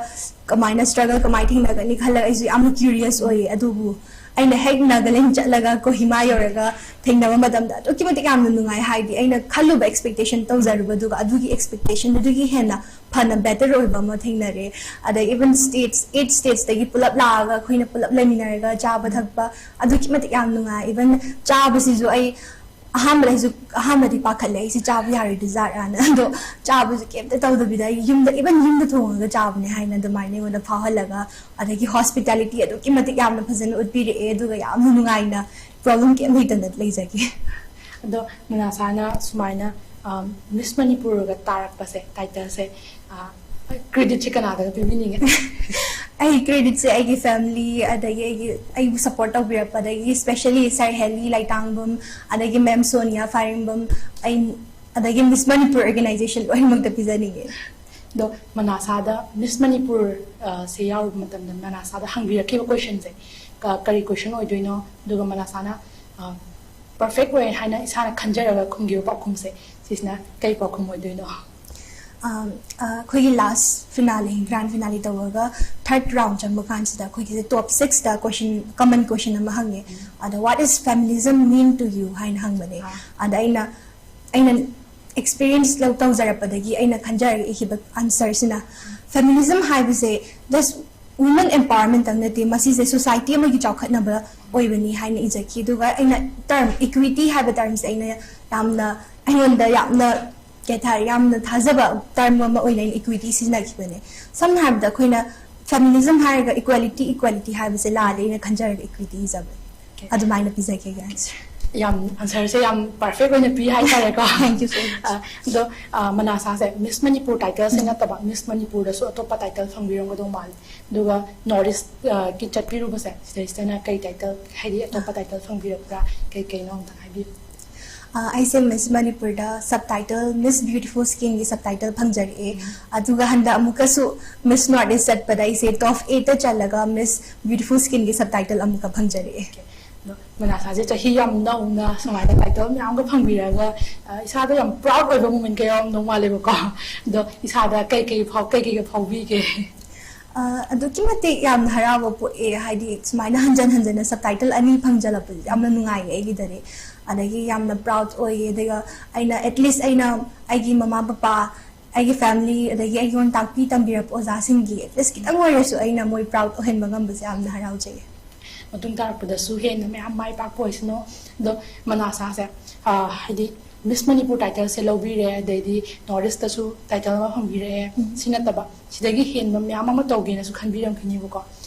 ꯀꯃꯥꯏꯅ struggle ꯀꯃꯥꯏꯅ ꯊꯦꯡꯅꯒꯅꯤ ꯈꯜꯂꯒ ꯑꯩꯁꯨ ꯌꯥꯝꯅ curious ꯑꯣꯏꯌꯦ꯫ ꯑꯗꯨꯕꯨ ꯑꯩꯅ ꯍꯦꯛ ꯅꯥꯒꯥꯂꯦꯟ ꯆꯠꯂꯒ ꯀꯣꯍꯤꯃꯥ ꯌꯧꯔꯒ ꯊꯦꯡꯅꯕ ꯃꯇꯝꯗ ꯑꯗꯨꯛꯀꯤ ꯃꯇꯤꯛ ꯌꯥꯝꯅ ꯅꯨꯡꯉꯥꯏ꯫ ꯍꯥꯏꯗꯤ ꯑꯩꯅ ꯈꯜꯂꯨꯕ expectation ꯇꯧꯖꯔꯨꯕꯗꯨꯒ ꯑꯗꯨꯒꯤ expectation ꯗꯨꯗꯒꯤ ꯍꯦꯟꯅ ꯐꯅ better ꯑꯣꯏꯕ ꯑꯃ ꯊꯦꯡꯅꯔꯦ꯫ ꯑꯗꯩ even states, eight states ꯇꯒꯤ ꯄꯨꯂꯞ ꯂꯥꯛꯑꯒ ꯑꯩꯈꯣꯏꯅ ꯄꯨꯂꯞ ꯂꯩꯃꯤꯟꯅꯔꯒ ꯆꯥꯕ ꯊꯛꯄ ꯑꯗꯨꯛꯀꯤ ꯃꯇꯤꯛ ꯌꯥꯝ ꯅꯨꯡꯉꯥꯏ꯫ Even ꯆꯥꯕꯁꯤꯁꯨ ꯑꯩ ꯑꯍꯥꯟꯕꯗ ꯑꯩꯁꯨ, ꯑꯍꯥꯟꯕꯗꯤ ꯄꯥꯈꯠꯂꯦ, ꯑꯩꯁꯦ ꯆꯥꯕ ꯌꯥꯔꯣꯏꯗꯣꯏꯖꯥꯠꯔꯥꯅ꯫ ꯑꯗꯣ ꯆꯥꯕꯁꯨ ꯀꯩꯝꯇ ꯇꯧꯗꯕꯤꯗ ꯑꯩ ꯌꯨꯝꯗ, even ꯌꯨꯝꯗ ꯊꯣꯡꯉꯒ ꯆꯥꯕꯅꯦ ꯍꯥꯏꯅ ꯑꯗꯨꯃꯥꯏꯅ ꯑꯩꯉꯣꯟꯗ ꯐꯥꯎꯍꯜꯂꯒ, ꯑꯗꯒꯤ hospitality ꯑꯗꯨꯛꯀꯤ ꯃꯇꯤꯛ ꯌꯥꯝꯅ ꯐꯖꯅ ꯎꯠꯄꯤꯔꯛꯑꯦ꯫ ꯑꯗꯨꯒ ꯌꯥꯝꯅ ꯅꯨꯡꯉꯥꯏꯅ, problem ꯀꯩꯝ ꯂꯩꯇꯅ ꯂꯩꯖꯒꯦ꯫ ꯑꯗꯣ ꯃꯅꯥꯁꯥꯅ ꯁꯨꯃꯥꯏꯅ Miss ꯃꯅꯤꯄꯨꯔꯒ ꯇꯥꯔꯛꯄꯁꯦ, title ꯁꯦ, credit ꯁꯦ ꯀꯅꯥꯗꯒ ꯄꯤꯕꯤꯅꯤꯡꯉꯦ? ꯑꯩ creditꯁꯦ ꯑꯩꯒꯤ family, ꯑꯗꯒꯤ ꯑꯩꯒꯤ ꯑꯩꯕꯨ support ꯇꯧꯕꯤꯔꯛꯄꯗꯒꯤ, especially Sir Heli ꯂꯩꯇꯥꯡꯕꯝ, ꯑꯗꯒꯤ Ma'am Sonia ꯐꯥꯏꯔꯦꯝꯕꯝ, ꯑꯩ, ꯑꯗꯒꯤ Miss Manipur organization ꯂꯣꯏꯅꯃꯛꯇ ꯄꯤꯖꯅꯤꯡꯉꯦ꯫ ꯑꯗꯣ ꯃꯅꯥꯁꯥꯗ Miss Manipur, ꯑ, ꯁꯦ ꯌꯥꯎꯔꯨꯕ ꯃꯇꯝꯗ ꯃꯅꯥꯁꯥꯗ ꯍꯪꯕꯤꯔꯛꯈꯤꯕ questionꯁꯦ ꯀ- ꯀꯔꯤ question ꯑꯣꯏꯗꯣꯏꯅꯣ? ꯑꯗꯨꯒ ꯃꯅꯥꯁꯥꯅ, ꯑ, perfect ꯑꯣꯏ ꯍꯥꯏꯅ ꯏꯁꯥꯅ ꯈꯟꯖꯔꯒ ꯈꯨꯝꯈꯤꯕ ꯄꯥꯎꯈꯨꯝꯁꯦ, ꯁꯤꯁꯤꯅ ꯀꯩ ꯄꯥꯎꯈꯨꯝ ꯑꯣꯏꯗꯣꯏꯅꯣ? ꯑꯝ, ꯑ, ꯑꯩꯈꯣꯏꯒꯤ last finale, grand finale ꯇꯧꯔꯒ third round ꯆꯪꯕ ꯀꯥꯟꯁꯤꯗ ꯑꯩꯈꯣꯏꯒꯤꯁꯦ top sixꯇ question, common question ꯑꯃ ꯍꯪꯉꯦ꯫ ꯑꯗ "What is feminism mean to you?" ꯍꯥꯏꯅ ꯍꯪꯕꯅꯦ꯫ ꯑꯥ꯫ ꯑꯗ ꯑꯩꯅ, ꯑꯩꯅ experience ꯂꯧ-, ꯇꯧꯖꯔꯛꯄꯗꯒꯤ ꯑꯩꯅ ꯈꯟꯖꯔꯒ ꯏꯈꯤꯕ answerꯁꯤꯅ, feminism ꯍꯥꯏꯕꯁꯦ just women empowerment ꯇꯪ ꯅꯠꯇꯦ, ꯃꯁꯤꯁꯦ society ꯑꯃꯒꯤ ꯆꯥꯎꯈꯠꯅꯕ ꯑꯣꯏꯕꯅꯤ ꯍꯥꯏꯅ ꯏꯖꯈꯤ꯫ ꯑꯗꯨꯒ ꯑꯩꯅ term equity ꯍꯥꯏꯕ termꯁꯦ ꯑꯩꯅ ꯌꯥꯝꯅ, ꯑꯩꯉꯣꯟꯗ ꯌꯥꯝꯅ, ꯀꯩ ꯍꯥꯏꯇꯥꯔꯦ, ꯌꯥꯝꯅ ꯊꯥꯖꯕ term ꯑꯃ ꯑꯣꯏꯅ ꯑꯩꯅ equity ꯁꯤꯖꯤꯟꯅꯈꯤꯕꯅꯦ꯫ ꯁꯝꯅ ꯍꯥꯏꯔꯕꯗ ꯑꯩꯈꯣꯏꯅ feminism ꯍꯥꯏꯔꯒ equality, equality ꯍꯥꯏꯕꯁꯦ ꯂꯥꯜꯂꯦ ꯑꯩꯅ ꯈꯟꯖꯔꯒ equity ꯏꯖꯕꯅꯦ꯫ ꯑꯗꯨꯃꯥꯏꯅ ꯄꯤꯖꯒꯦ answer꯫ ꯌꯥꯝ answerꯁꯦ ꯌꯥꯝ perfect ꯑꯣꯏꯅ ꯄꯤ ꯍꯥꯏꯇꯥꯔꯦꯀꯣ꯫ Thank you so much. ꯑ, ꯑꯗꯣ, ꯑ, ꯃꯅꯥꯁꯥꯁꯦ Miss Manipur titleꯁꯦ ꯅꯠꯇꯕ Miss Manipurꯗꯁꯨ ꯑꯇꯣꯞꯄ title ꯐꯪꯕꯤꯔꯝꯒꯗꯧ ꯃꯥꯜꯂꯤ꯫ ꯑꯗꯨꯒ North East, ꯑ, ꯀꯤ ꯆꯠꯄꯤꯔꯨꯕꯁꯦ ꯁꯤꯗꯩꯁꯤꯗꯅ ꯀꯩ title, ꯍꯥꯏꯗꯤ ꯑꯇꯣꯞꯄ title ꯐꯪꯕꯤꯔꯛꯄ꯭ꯔꯥ? ꯀꯩ ꯀꯩꯅꯣ ꯑꯝꯇꯪ ꯍꯥꯏꯕꯤꯌꯨ꯫ ꯑ, ꯑꯩꯁꯦ Miss Manipurꯗ subtitle Miss Beautiful Skinꯒꯤ subtitle ꯐꯪꯖꯔꯛꯑꯦ꯫ ꯑꯗꯨꯒ ꯍꯟꯗꯛ ꯑꯃꯨꯛꯀꯁꯨ Miss North East ꯆꯠꯄꯗ ꯑꯩꯁꯦ top eightꯇ ꯆꯜꯂꯒ Miss Beautiful Skinꯒꯤ subtitle ꯑꯃꯨꯛꯀ ꯐꯪꯖꯔꯛꯑꯦ꯫ ꯑꯗꯣ ꯃꯅꯥꯁꯥꯁꯦ ꯆꯍꯤ ꯌꯥꯝ ꯅꯧꯅ ꯁꯨꯃꯥꯏꯅ title ꯃꯌꯥꯝꯒ ꯐꯪꯕꯤꯔꯒ, ꯑ, ꯏꯁꯥꯗ ꯌꯥꯝ proud ꯑꯣꯏꯕ moment ꯀꯌꯥ ꯌꯥꯎꯔꯝꯗꯧ ꯃꯥꯜꯂꯦꯕꯀꯣ꯫ ꯑꯗꯣ ꯏꯁꯥꯗ ꯀꯩꯀꯩ ꯐꯥꯎ-, ꯀꯩꯀꯩꯒ ꯐꯥꯎꯕꯤꯒꯦ? ꯑ, ꯑꯗꯨꯛꯀꯤ ꯃꯇꯤꯛ ꯌꯥꯝꯅ ꯍꯔꯥꯎꯕ ꯄꯣꯛꯑꯦ, ꯍꯥꯏꯗꯤ ꯁꯨꯃꯥꯏꯅ ꯍꯟꯖꯟ ꯍꯟꯖꯟꯅ subtitle ꯑꯅꯤ ꯐꯪꯖꯜꯂꯛꯄꯁꯦ ꯌꯥꯝꯅ ꯅꯨꯡꯉꯥꯏꯌꯦ ꯑꯩꯒꯤꯗꯗꯤ꯫ ꯑꯗꯒꯤ ꯌꯥꯝꯅ proud ꯑꯣꯏꯌꯦ꯫ ꯑꯗꯨꯒ ꯑꯩꯅ, at least ꯑꯩꯅ ꯑꯩꯒꯤ ꯃꯃꯥ ꯄꯄꯥ, ꯑꯩꯒꯤ family, ꯑꯗꯒꯤ ꯑꯩꯉꯣꯟꯗ ꯇꯥꯛꯄꯤ ꯇꯝꯕꯤꯔꯛꯄ ꯑꯣꯖꯥꯁꯤꯡꯒꯤ at least ꯈꯤꯇꯪ ꯑꯣꯏꯔꯁꯨ ꯑꯩꯅ ꯃꯣꯏ proud ꯑꯣꯏꯍꯟꯕ ꯉꯝꯕꯁꯦ ꯌꯥꯝꯅ ꯍꯔꯥꯎꯖꯩꯌꯦ꯫ ꯃꯇꯨꯡ ꯇꯥꯔꯛꯄꯗꯁꯨ ꯍꯦꯟꯅ ꯃꯌꯥꯝ ꯃꯥꯏ ꯄꯥꯛꯄ ꯑꯣꯏꯁꯅꯨ꯫ ꯑꯗꯣ ꯃꯅꯥꯁꯥꯁꯦ, ꯑ, ꯍꯥꯏꯗꯤ Miss Manipur titleꯁꯦ ꯂꯧꯕꯤꯔꯦ, ꯑꯗꯩꯗꯤ North Eastꯇꯁꯨ title ꯑꯃ ꯐꯪꯕꯤꯔꯛꯑꯦ꯫ ꯎꯝ꯫ ꯁꯤ ꯅꯠꯇꯕ ꯁꯤꯗꯒꯤ ꯍꯦꯟꯕ ꯃꯌꯥꯝ ꯑꯃ ꯇꯧꯒꯦꯅꯁꯨ ꯈꯟꯕꯤꯔꯝꯈꯤꯅꯤꯕꯀꯣ꯫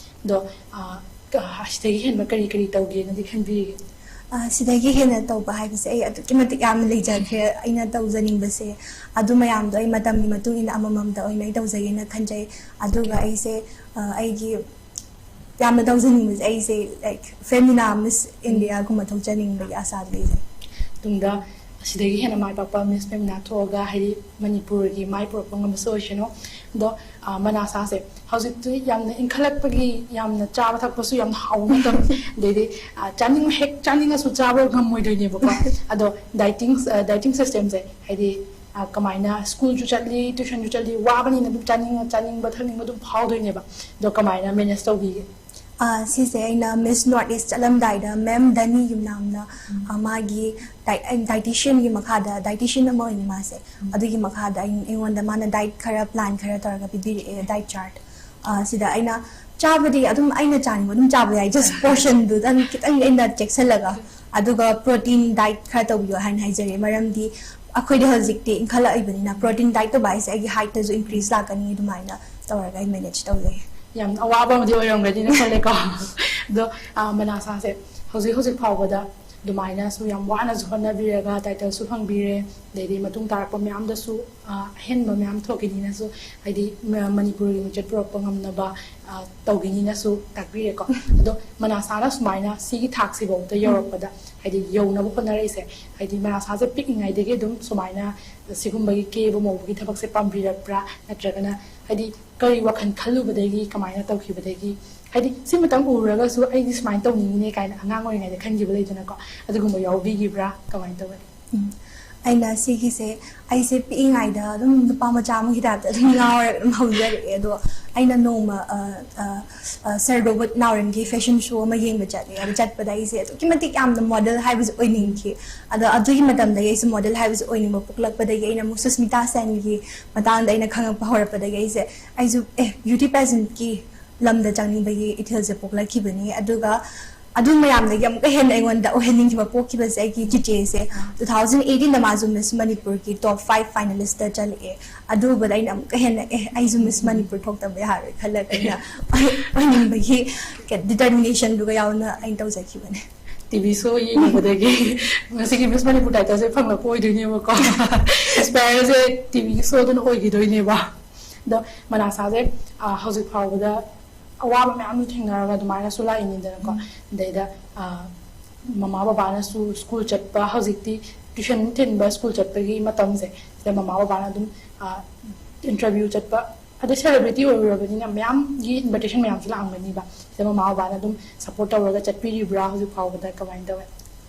ꯑꯗꯣ, ꯑ, ꯀ-, ꯁꯤꯗꯒꯤ ꯍꯦꯟꯕ ꯀꯔꯤ ꯀꯔꯤ ꯇꯧꯒꯦꯅꯗꯤ ꯈꯟꯕꯤꯔꯤꯒꯦ? ꯑ, ꯁꯤꯗꯒꯤ ꯍꯦꯟꯅ ꯇꯧꯕ ꯍꯥꯏꯕꯁꯦ ꯑꯩ ꯑꯗꯨꯛꯀꯤ ꯃꯇꯤꯛ ꯌꯥꯝꯅ ꯂꯩꯖꯈ꯭ꯔꯦ꯫ ꯑꯩꯅ ꯇꯧꯖꯅꯤꯡꯕꯁꯦ ꯑꯗꯨ ꯃꯌꯥꯝꯗꯣ ꯑꯩ ꯃꯇꯝꯒꯤ ꯃꯇꯨꯡ ꯏꯟꯅ ꯑꯃꯃꯝꯇ ꯑꯣꯏꯅ ꯑꯩ ꯇꯧꯖꯒꯦꯅ ꯈꯟꯖꯩ꯫ ꯑꯗꯨꯒ ꯑꯩꯁꯦ, ꯑ, ꯑꯩꯒꯤ ꯌꯥꯝꯅ ꯇꯧꯖꯅꯤꯡꯕꯁꯦ ꯑꯩꯁꯦ, like, ꯐꯦꯃꯤꯅꯥ ꯃꯤꯁ ꯏꯟꯗꯤꯌꯥꯒꯨꯝꯕ ꯊꯣꯛꯆꯅꯤꯡꯕꯒꯤ ꯑꯁꯥꯗ ꯂꯩꯖꯩ꯫ ꯇꯨꯡꯗ ꯑꯁꯤꯗꯒꯤ ꯍꯦꯟꯅ ꯃꯥꯏ ꯄꯥꯛꯄ ꯃꯤꯁ ꯐꯦꯃꯤꯅꯥ ꯊꯣꯛꯑꯒ, ꯍꯥꯏꯗꯤ, ꯃꯅꯤꯄꯨꯔꯒꯤ ꯃꯥꯏ ꯄꯨꯔꯛꯄ ꯉꯝꯕꯁꯨ ꯑꯣꯏꯁꯅꯨ꯫ ꯑꯗꯣ, ꯑ, ꯃꯅꯥꯁꯥꯁꯦ ꯍꯧꯖꯤꯛꯇꯤ ꯌꯥꯝꯅ ꯏꯟꯈꯠꯂꯛꯄꯒꯤ, ꯌꯥꯝꯅ ꯆꯥꯕ ꯊꯛꯄꯁꯨ ꯌꯥꯝꯅ ꯍꯥꯎꯕ ꯃꯇꯝ, ꯑꯗꯩꯗꯤ, ꯑ, ꯆꯥꯅꯤꯡ ꯍꯦꯛ ꯆꯥꯅꯤꯡꯉꯁꯨ ꯆꯥꯕ ꯉꯝꯃꯣꯏꯗꯣꯏꯅꯦꯕꯀꯣ꯫ ꯑꯗꯣ ꯗꯥꯏꯇꯤꯡ, ꯑ, ꯗꯥꯏꯇꯤꯡ ꯁꯤꯁꯇꯦꯝꯁꯦ, ꯍꯥꯏꯗꯤ, ꯑ, ꯀꯃꯥꯏꯅ, ꯁ꯭ꯀꯨꯜꯁꯨ ꯆꯠꯂꯤ, ꯇ꯭ꯌꯨꯁꯟꯁꯨ ꯆꯠꯂꯤ, ꯋꯥꯕꯅꯤꯅ ꯑꯗꯨꯝ ꯆꯥꯅꯤꯡꯉ ꯆꯥꯅꯤꯡꯕ ꯊꯛꯅꯤꯡꯕ ꯑꯗꯨꯝ ꯐꯥꯎꯗꯣꯏꯅꯦꯕ꯫ ꯑꯗꯣ ꯀꯃꯥꯏꯅ ꯃꯦꯅꯦꯖ ꯇꯧꯕꯤꯒꯦ? ꯑ, ꯁꯤꯁꯦ ꯑꯩꯅ ꯃꯤꯁ ꯅꯣꯔꯠ ꯏꯁ ꯆꯠꯂꯝꯗꯥꯏꯗ ꯃꯦꯝ ꯗꯅꯤ ꯌꯨꯝꯅꯥꯝꯅ, ꯑ, ꯃꯥꯒꯤ ꯗꯥꯏ-, ꯑꯩ ꯗꯥꯏꯇꯤꯁꯤꯌꯟꯒꯤ ꯃꯈꯥꯗ, ꯗꯥꯏꯇꯤꯁꯤꯌꯟ ꯑꯃ ꯑꯣꯏꯅ ꯃꯥꯁꯦ, ꯑꯗꯨꯒꯤ ꯃꯈꯥꯗ ꯑꯩ-, ꯑꯩꯉꯣꯟꯗ ꯃꯥꯅ ꯗꯥꯏꯠ ꯈꯔ, ꯄ꯭ꯂꯥꯟ ꯈꯔ ꯇꯧꯔꯒ ꯄꯤꯕꯤꯔꯛꯑꯦ, ꯗꯥꯏꯠ ꯆꯥꯔꯠ꯫ ꯑ, ꯁꯤꯗ ꯑꯩꯅ ꯆꯥꯕꯗꯤ ꯑꯗꯨꯝ ꯑꯩꯅ ꯆꯥꯅꯤꯡꯕ ꯑꯗꯨꯝ ꯆꯥꯕ ꯌꯥꯏ, ꯖꯁ ꯄꯣꯔꯁꯟꯗꯨꯗꯪ ꯈꯤꯇꯪ ꯑꯩꯅ ꯆꯦꯛꯁꯤꯜꯂꯒ, ꯑꯗꯨꯒ ꯄ꯭ꯔꯣꯇꯤꯟ ꯗꯥꯏꯠ ꯈꯔ ꯇꯧꯕꯤꯌꯣ ꯍꯥꯏꯅ ꯍꯥꯏꯖꯔꯤ꯫ ꯃꯔꯝꯗꯤ ꯑꯩꯈꯣꯏꯗꯤ ꯍꯧꯖꯤꯛꯇꯤ ꯏꯟꯈꯠꯂꯛꯏꯕꯅꯤꯅ ꯄ꯭ꯔꯣꯇꯤꯟ ꯗꯥꯏꯠ ꯇꯧꯕ ꯍꯥꯏꯁꯦ ꯑꯩꯒꯤ ꯍꯥꯏꯠꯇꯁꯨ ꯏꯟꯀ꯭ꯔꯤꯖ ꯂꯥꯛꯀꯅꯤ, ꯑꯗꯨꯃꯥꯏꯅ ꯇꯧꯔꯒ ꯑꯩ ꯃꯦꯅꯦꯖ ꯇꯧꯖꯩ꯫ ꯌꯥꯝ ꯑꯋꯥꯕ ꯑꯃꯗꯤ ꯑꯣꯏꯔꯝꯒꯅꯤꯅ ꯈꯜꯂꯦꯀꯣ꯫ ꯑꯗꯣ, ꯑ, ꯃꯅꯥꯁꯥꯁꯦ ꯍꯧꯖꯤꯛ ꯍꯧꯖꯤꯛ ꯐꯥꯎꯕꯗ ꯑꯗꯨꯃꯥꯏꯅꯁꯨ ꯌꯥꯝ ꯋꯥꯅꯁꯨ ꯍꯣꯠꯅꯕꯤꯔꯒ ꯇꯥꯏꯇꯜꯁꯨ ꯐꯪꯕꯤꯔꯦ, ꯑꯗꯩꯗꯤ ꯃꯇꯨꯡ ꯇꯥꯔꯛꯄ ꯃꯌꯥꯝꯗꯁꯨ, ꯑ, ꯑꯍꯦꯟꯕ ꯃꯌꯥꯝ ꯊꯣꯛꯈꯤꯅꯤꯅꯁꯨ, ꯍꯥꯏꯗꯤ, ꯃ-, ꯃꯅꯤꯄꯨꯔꯒꯤ ꯃꯤꯡꯆꯠ ꯄꯨꯔꯛꯄ ꯉꯝꯅꯕ, ꯑ, ꯇꯧꯈꯤꯅꯤꯅꯁꯨ ꯇꯥꯛꯄꯤꯔꯦꯀꯣ꯫ ꯑꯗꯣ ꯃꯅꯥꯁꯥꯅ ꯁꯨꯃꯥꯏꯅ ꯁꯤꯒꯤ ꯊꯥꯛꯁꯤꯐꯥꯎꯗ ꯌꯧꯔꯛꯄꯗ, ꯍꯥꯏꯗꯤ, ꯌꯧꯅꯕ ꯍꯣꯠꯅꯔꯛꯏꯁꯦ, ꯍꯥꯏꯗꯤ, ꯃꯅꯥꯁꯥꯁꯦ ꯄꯤꯛꯏꯉꯩꯗꯒꯤ ꯑꯗꯨꯝ ꯁꯨꯃꯥꯏꯅ ꯁꯤꯒꯨꯝꯕꯒꯤ ꯀꯦꯕ ꯃꯧꯕꯒꯤ ꯊꯕꯛꯁꯦ ꯄꯥꯝꯕꯤꯔꯛꯄ꯭ꯔꯥ, ꯅꯠꯇ꯭ꯔꯒꯅ, ꯍꯥꯏꯗꯤ, ꯀꯔꯤ ꯋꯥꯈꯜ ꯈꯜꯂꯨꯕꯗꯒꯤ ꯀꯃꯥꯏꯅ ꯇꯧꯈꯤꯕꯗꯒꯤ, ꯍꯥꯏꯗꯤ, ꯁꯤꯃꯇꯪ ꯎꯔꯒꯁꯨ ꯑꯩꯗꯤ ꯁꯨꯃꯥꯏꯅ ꯇꯧꯅꯤꯡꯉꯤꯅꯦ ꯀꯥꯏꯅ ꯑꯉꯥꯡ ꯑꯣꯏꯔꯤꯉꯩꯗ ꯈꯟꯈꯤꯕ ꯂꯩꯗꯅꯀꯣ, ꯑꯗꯨꯒꯨꯝꯕ ꯌꯥꯎꯕꯤꯈꯤꯕ꯭ꯔꯥ, ꯀꯃꯥꯏꯅ ꯇꯧꯒꯅꯤ? ꯎꯝ꯫ ꯑꯩꯅ ꯁꯤꯒꯤꯁꯦ, ꯑꯩꯁꯦ ꯄꯤꯛꯏꯉꯩꯗ ꯑꯗꯨꯝ ꯅꯨꯄꯥ ꯃꯆꯥ ꯑꯃꯒꯤ ꯇꯥꯏꯞꯇ ꯑꯗꯨꯝ ꯉꯥꯎꯔꯒ ꯑꯗꯨꯝ ꯍꯧꯖꯔꯛꯑꯦ꯫ ꯑꯗꯣ ꯑꯩꯅ ꯅꯣꯡꯃ, ꯑ, ꯑ, ꯑ, ꯁꯔ ꯔꯣꯕꯔꯠ ꯅꯥꯎꯔꯦꯝꯒꯤ ꯐꯦꯁꯟ ꯁꯣ ꯑꯃ ꯌꯦꯡꯕ ꯆꯠꯂꯦ꯫ ꯑꯗꯨ ꯆꯠꯄꯗ ꯑꯩꯁꯦ ꯑꯗꯨꯛꯀꯤ ꯃꯇꯤꯛ ꯌꯥꯝꯅ ꯃꯣꯗꯦꯜ ꯍꯥꯏꯕꯁꯦ ꯑꯣꯏꯅꯤꯡꯈꯤ꯫ ꯑꯗꯣ ꯑꯗꯨꯒꯤ ꯃꯇꯝꯗꯒꯤ ꯑꯩꯁꯦ ꯃꯣꯗꯦꯜ ꯍꯥꯏꯕꯁꯦ ꯑꯣꯏꯅꯤꯡꯕ ꯄꯣꯛꯂꯛꯄꯗꯒꯤ ꯑꯩꯅ ꯑꯃꯨꯛ ꯁꯨꯁꯃꯤꯇꯥ ꯁꯦꯟꯒꯤ ꯃꯇꯥꯡꯗ ꯑꯩꯅ ꯈꯪꯉꯛꯄ ꯍꯧꯔꯛꯄꯗꯒꯤ ꯑꯩꯁꯦ, ꯑꯩꯁꯨ, ꯑꯦ, ꯕ꯭ꯌꯨꯇꯤ ꯄꯦꯖꯦꯟꯠꯀꯤ ꯂꯝꯗ ꯆꯪꯅꯤꯡꯕꯒꯤ ꯏꯊꯤꯜꯁꯦ ꯄꯣꯛꯂꯛꯈꯤꯕꯅꯤ꯫ ꯑꯗꯨꯒ ꯑꯗꯨ ꯃꯌꯥꯝꯗꯒꯤ ꯑꯃꯨꯛꯀ ꯍꯦꯟꯅ ꯑꯩꯉꯣꯟꯗ ꯑꯣꯏꯍꯟꯅꯤꯡꯈꯤꯕ ꯄꯣꯛꯈꯤꯕꯁꯦ ꯑꯩꯒꯤ ꯆꯤꯆꯦꯁꯦ, ꯇꯨ ꯊꯥꯎꯖꯟ ꯑꯩꯠꯇꯤꯟꯗ ꯃꯥꯁꯨ ꯃꯤꯁ ꯃꯅꯤꯄꯨꯔꯒꯤ ꯇꯣꯞ ꯐꯥꯏꯚ ꯐꯥꯏꯅꯦꯂꯤꯁꯇ ꯆꯠꯂꯛꯑꯦ꯫ ꯑꯗꯨ ꯎꯕꯗ ꯑꯩꯅ ꯑꯃꯨꯛꯀ ꯍꯦꯟꯅ, "ꯑꯦ, ꯑꯩꯁꯨ ꯃꯤꯁ ꯃꯅꯤꯄꯨꯔ ꯊꯣꯛꯇꯕ ꯌꯥꯔꯣꯏ" ꯈꯜꯂꯒ ꯑꯩꯅ ꯑꯣꯏꯅꯤꯡꯕꯒꯤ ꯗꯤꯇꯔꯃꯤꯅꯦꯁꯟꯗꯨꯒ ꯌꯥꯎꯅ ꯑꯩꯅ ꯇꯧꯖꯈꯤꯕꯅꯦ꯫ ꯇꯤ ꯚꯤ ꯁꯣ ꯌꯦꯡꯉꯨꯕꯗꯒꯤ ꯉꯁꯤꯒꯤ ꯃꯤꯁ ꯃꯅꯤꯄꯨꯔ ꯇꯥꯏꯇꯜꯁꯦ ꯐꯪꯂꯛꯄ ꯑꯣꯏꯗꯣꯏꯅꯦꯕꯀꯣ꯫ ꯏꯟꯁꯄꯥꯌꯔꯁꯦ ꯇꯤ ꯚꯤꯒꯤ ꯁꯣꯗꯨꯅ ꯑꯣꯏꯈꯤꯗꯣꯏꯅꯦꯕ꯫ ꯑꯗꯣ ꯃꯅꯥꯁꯥꯁꯦ, ꯑ, ꯍꯧꯖꯤꯛ ꯐꯥꯎꯕꯗ ꯑꯋꯥꯕ ꯃꯌꯥꯝ ꯑꯃ ꯊꯦꯡꯅꯔꯒ ꯑꯗꯨꯃꯥꯏꯅꯁꯨ ꯂꯥꯛꯏꯅꯤꯗꯅꯀꯣ꯫ ꯑꯗꯩꯗ, ꯑ, ꯃꯃꯥ ꯕꯕꯥꯅꯁꯨ ꯁ꯭ꯀꯨꯜ ꯆꯠꯄ, ꯍꯧꯖꯤꯛꯇꯤ ꯇ꯭ꯌꯨꯁꯟ ꯊꯤꯟꯕ, ꯁ꯭ꯀꯨꯜ ꯆꯠꯄꯒꯤ ꯃꯇꯝꯁꯦ, ꯁꯤꯗ ꯃꯃꯥ ꯕꯕꯥꯅ ꯑꯗꯨꯝ, ꯑ, ꯏꯟꯇꯔꯚ꯭ꯌꯨ ꯆꯠꯄ, ꯑꯗꯩ ꯁꯦꯂꯦꯕ꯭ꯔꯤꯇꯤ ꯑꯣꯏꯔꯨꯔꯕꯅꯤꯅ ꯃꯌꯥꯝꯒꯤ ꯏꯟꯚꯥꯏꯇꯦꯁꯟ ꯃꯌꯥꯝꯁꯨ ꯂꯥꯛꯑꯝꯒꯅꯤꯕ꯫ ꯁꯤꯗ ꯃꯃꯥ ꯕꯕꯥꯅ ꯑꯗꯨꯝ ꯁꯞꯄꯣꯔꯠ ꯇꯧꯔꯒ ꯆꯠꯄꯤꯔꯤꯕ꯭ꯔꯥ? ꯍꯧꯖꯤꯛ ꯐꯥꯎꯕꯗ ꯀꯃꯥꯏꯅ ꯇꯧꯋꯦ?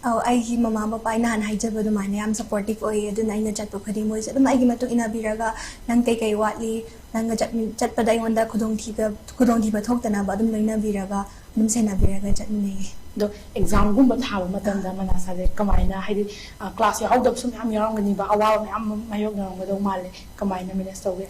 ꯑꯧ, ꯑꯩꯒꯤ ꯃꯃꯥ ꯕꯕꯥ ꯑꯩ ꯅꯍꯥꯟ ꯍꯥꯏꯖꯕ ꯑꯗꯨꯃꯥꯏꯅ ꯌꯥꯝ ꯁꯞꯄꯣꯔꯇꯤꯞ ꯑꯣꯏꯌꯦ꯫ ꯑꯗꯨꯅ ꯑꯩꯅ ꯆꯠꯄ ꯈꯨꯗꯤꯡ ꯃꯣꯏꯁꯦ ꯑꯗꯨꯝ ꯑꯩꯒꯤ ꯃꯇꯨꯡ ꯏꯟꯅꯕꯤꯔꯒ, "ꯅꯪ ꯀꯩꯀꯩ ꯋꯥꯠꯂꯤ? ꯅꯪꯒ ꯆꯠꯃꯤ-, ꯆꯠꯄꯗ ꯑꯩꯉꯣꯟꯗ ꯈꯨꯗꯣꯡꯊꯤꯕ, ꯈꯨꯗꯣꯡꯊꯤꯕ ꯊꯣꯛꯇꯅꯕ ꯑꯗꯨꯝ ꯂꯣꯏꯅꯕꯤꯔꯒ, ꯑꯗꯨꯝ ꯁꯦꯟꯅꯕꯤꯔꯒ ꯆꯠꯃꯤꯟꯅꯩꯌꯦ꯫" ꯑꯗꯣ ꯑꯦꯛꯖꯥꯝꯒꯨꯝꯕ ꯊꯥꯕ ꯃꯇꯝꯗ ꯃꯅꯥꯁꯥꯁꯦ ꯀꯃꯥꯏꯅ, ꯍꯥꯏꯗꯤ, ꯑ, ꯀ꯭ꯂꯥꯁ ꯌꯥꯎꯍꯧꯗꯕꯁꯨ ꯃꯌꯥꯝ ꯌꯥꯎꯔꯝꯒꯅꯤꯕ, ꯑꯋꯥꯕ ꯃꯌꯥꯝ ꯑꯃ ꯃꯥꯌꯣꯛꯅꯔꯝꯒꯗꯧ ꯃꯥꯜꯂꯦ, ꯀꯃꯥꯏꯅ ꯃꯦꯅꯦꯖ ꯇꯧꯒꯦ?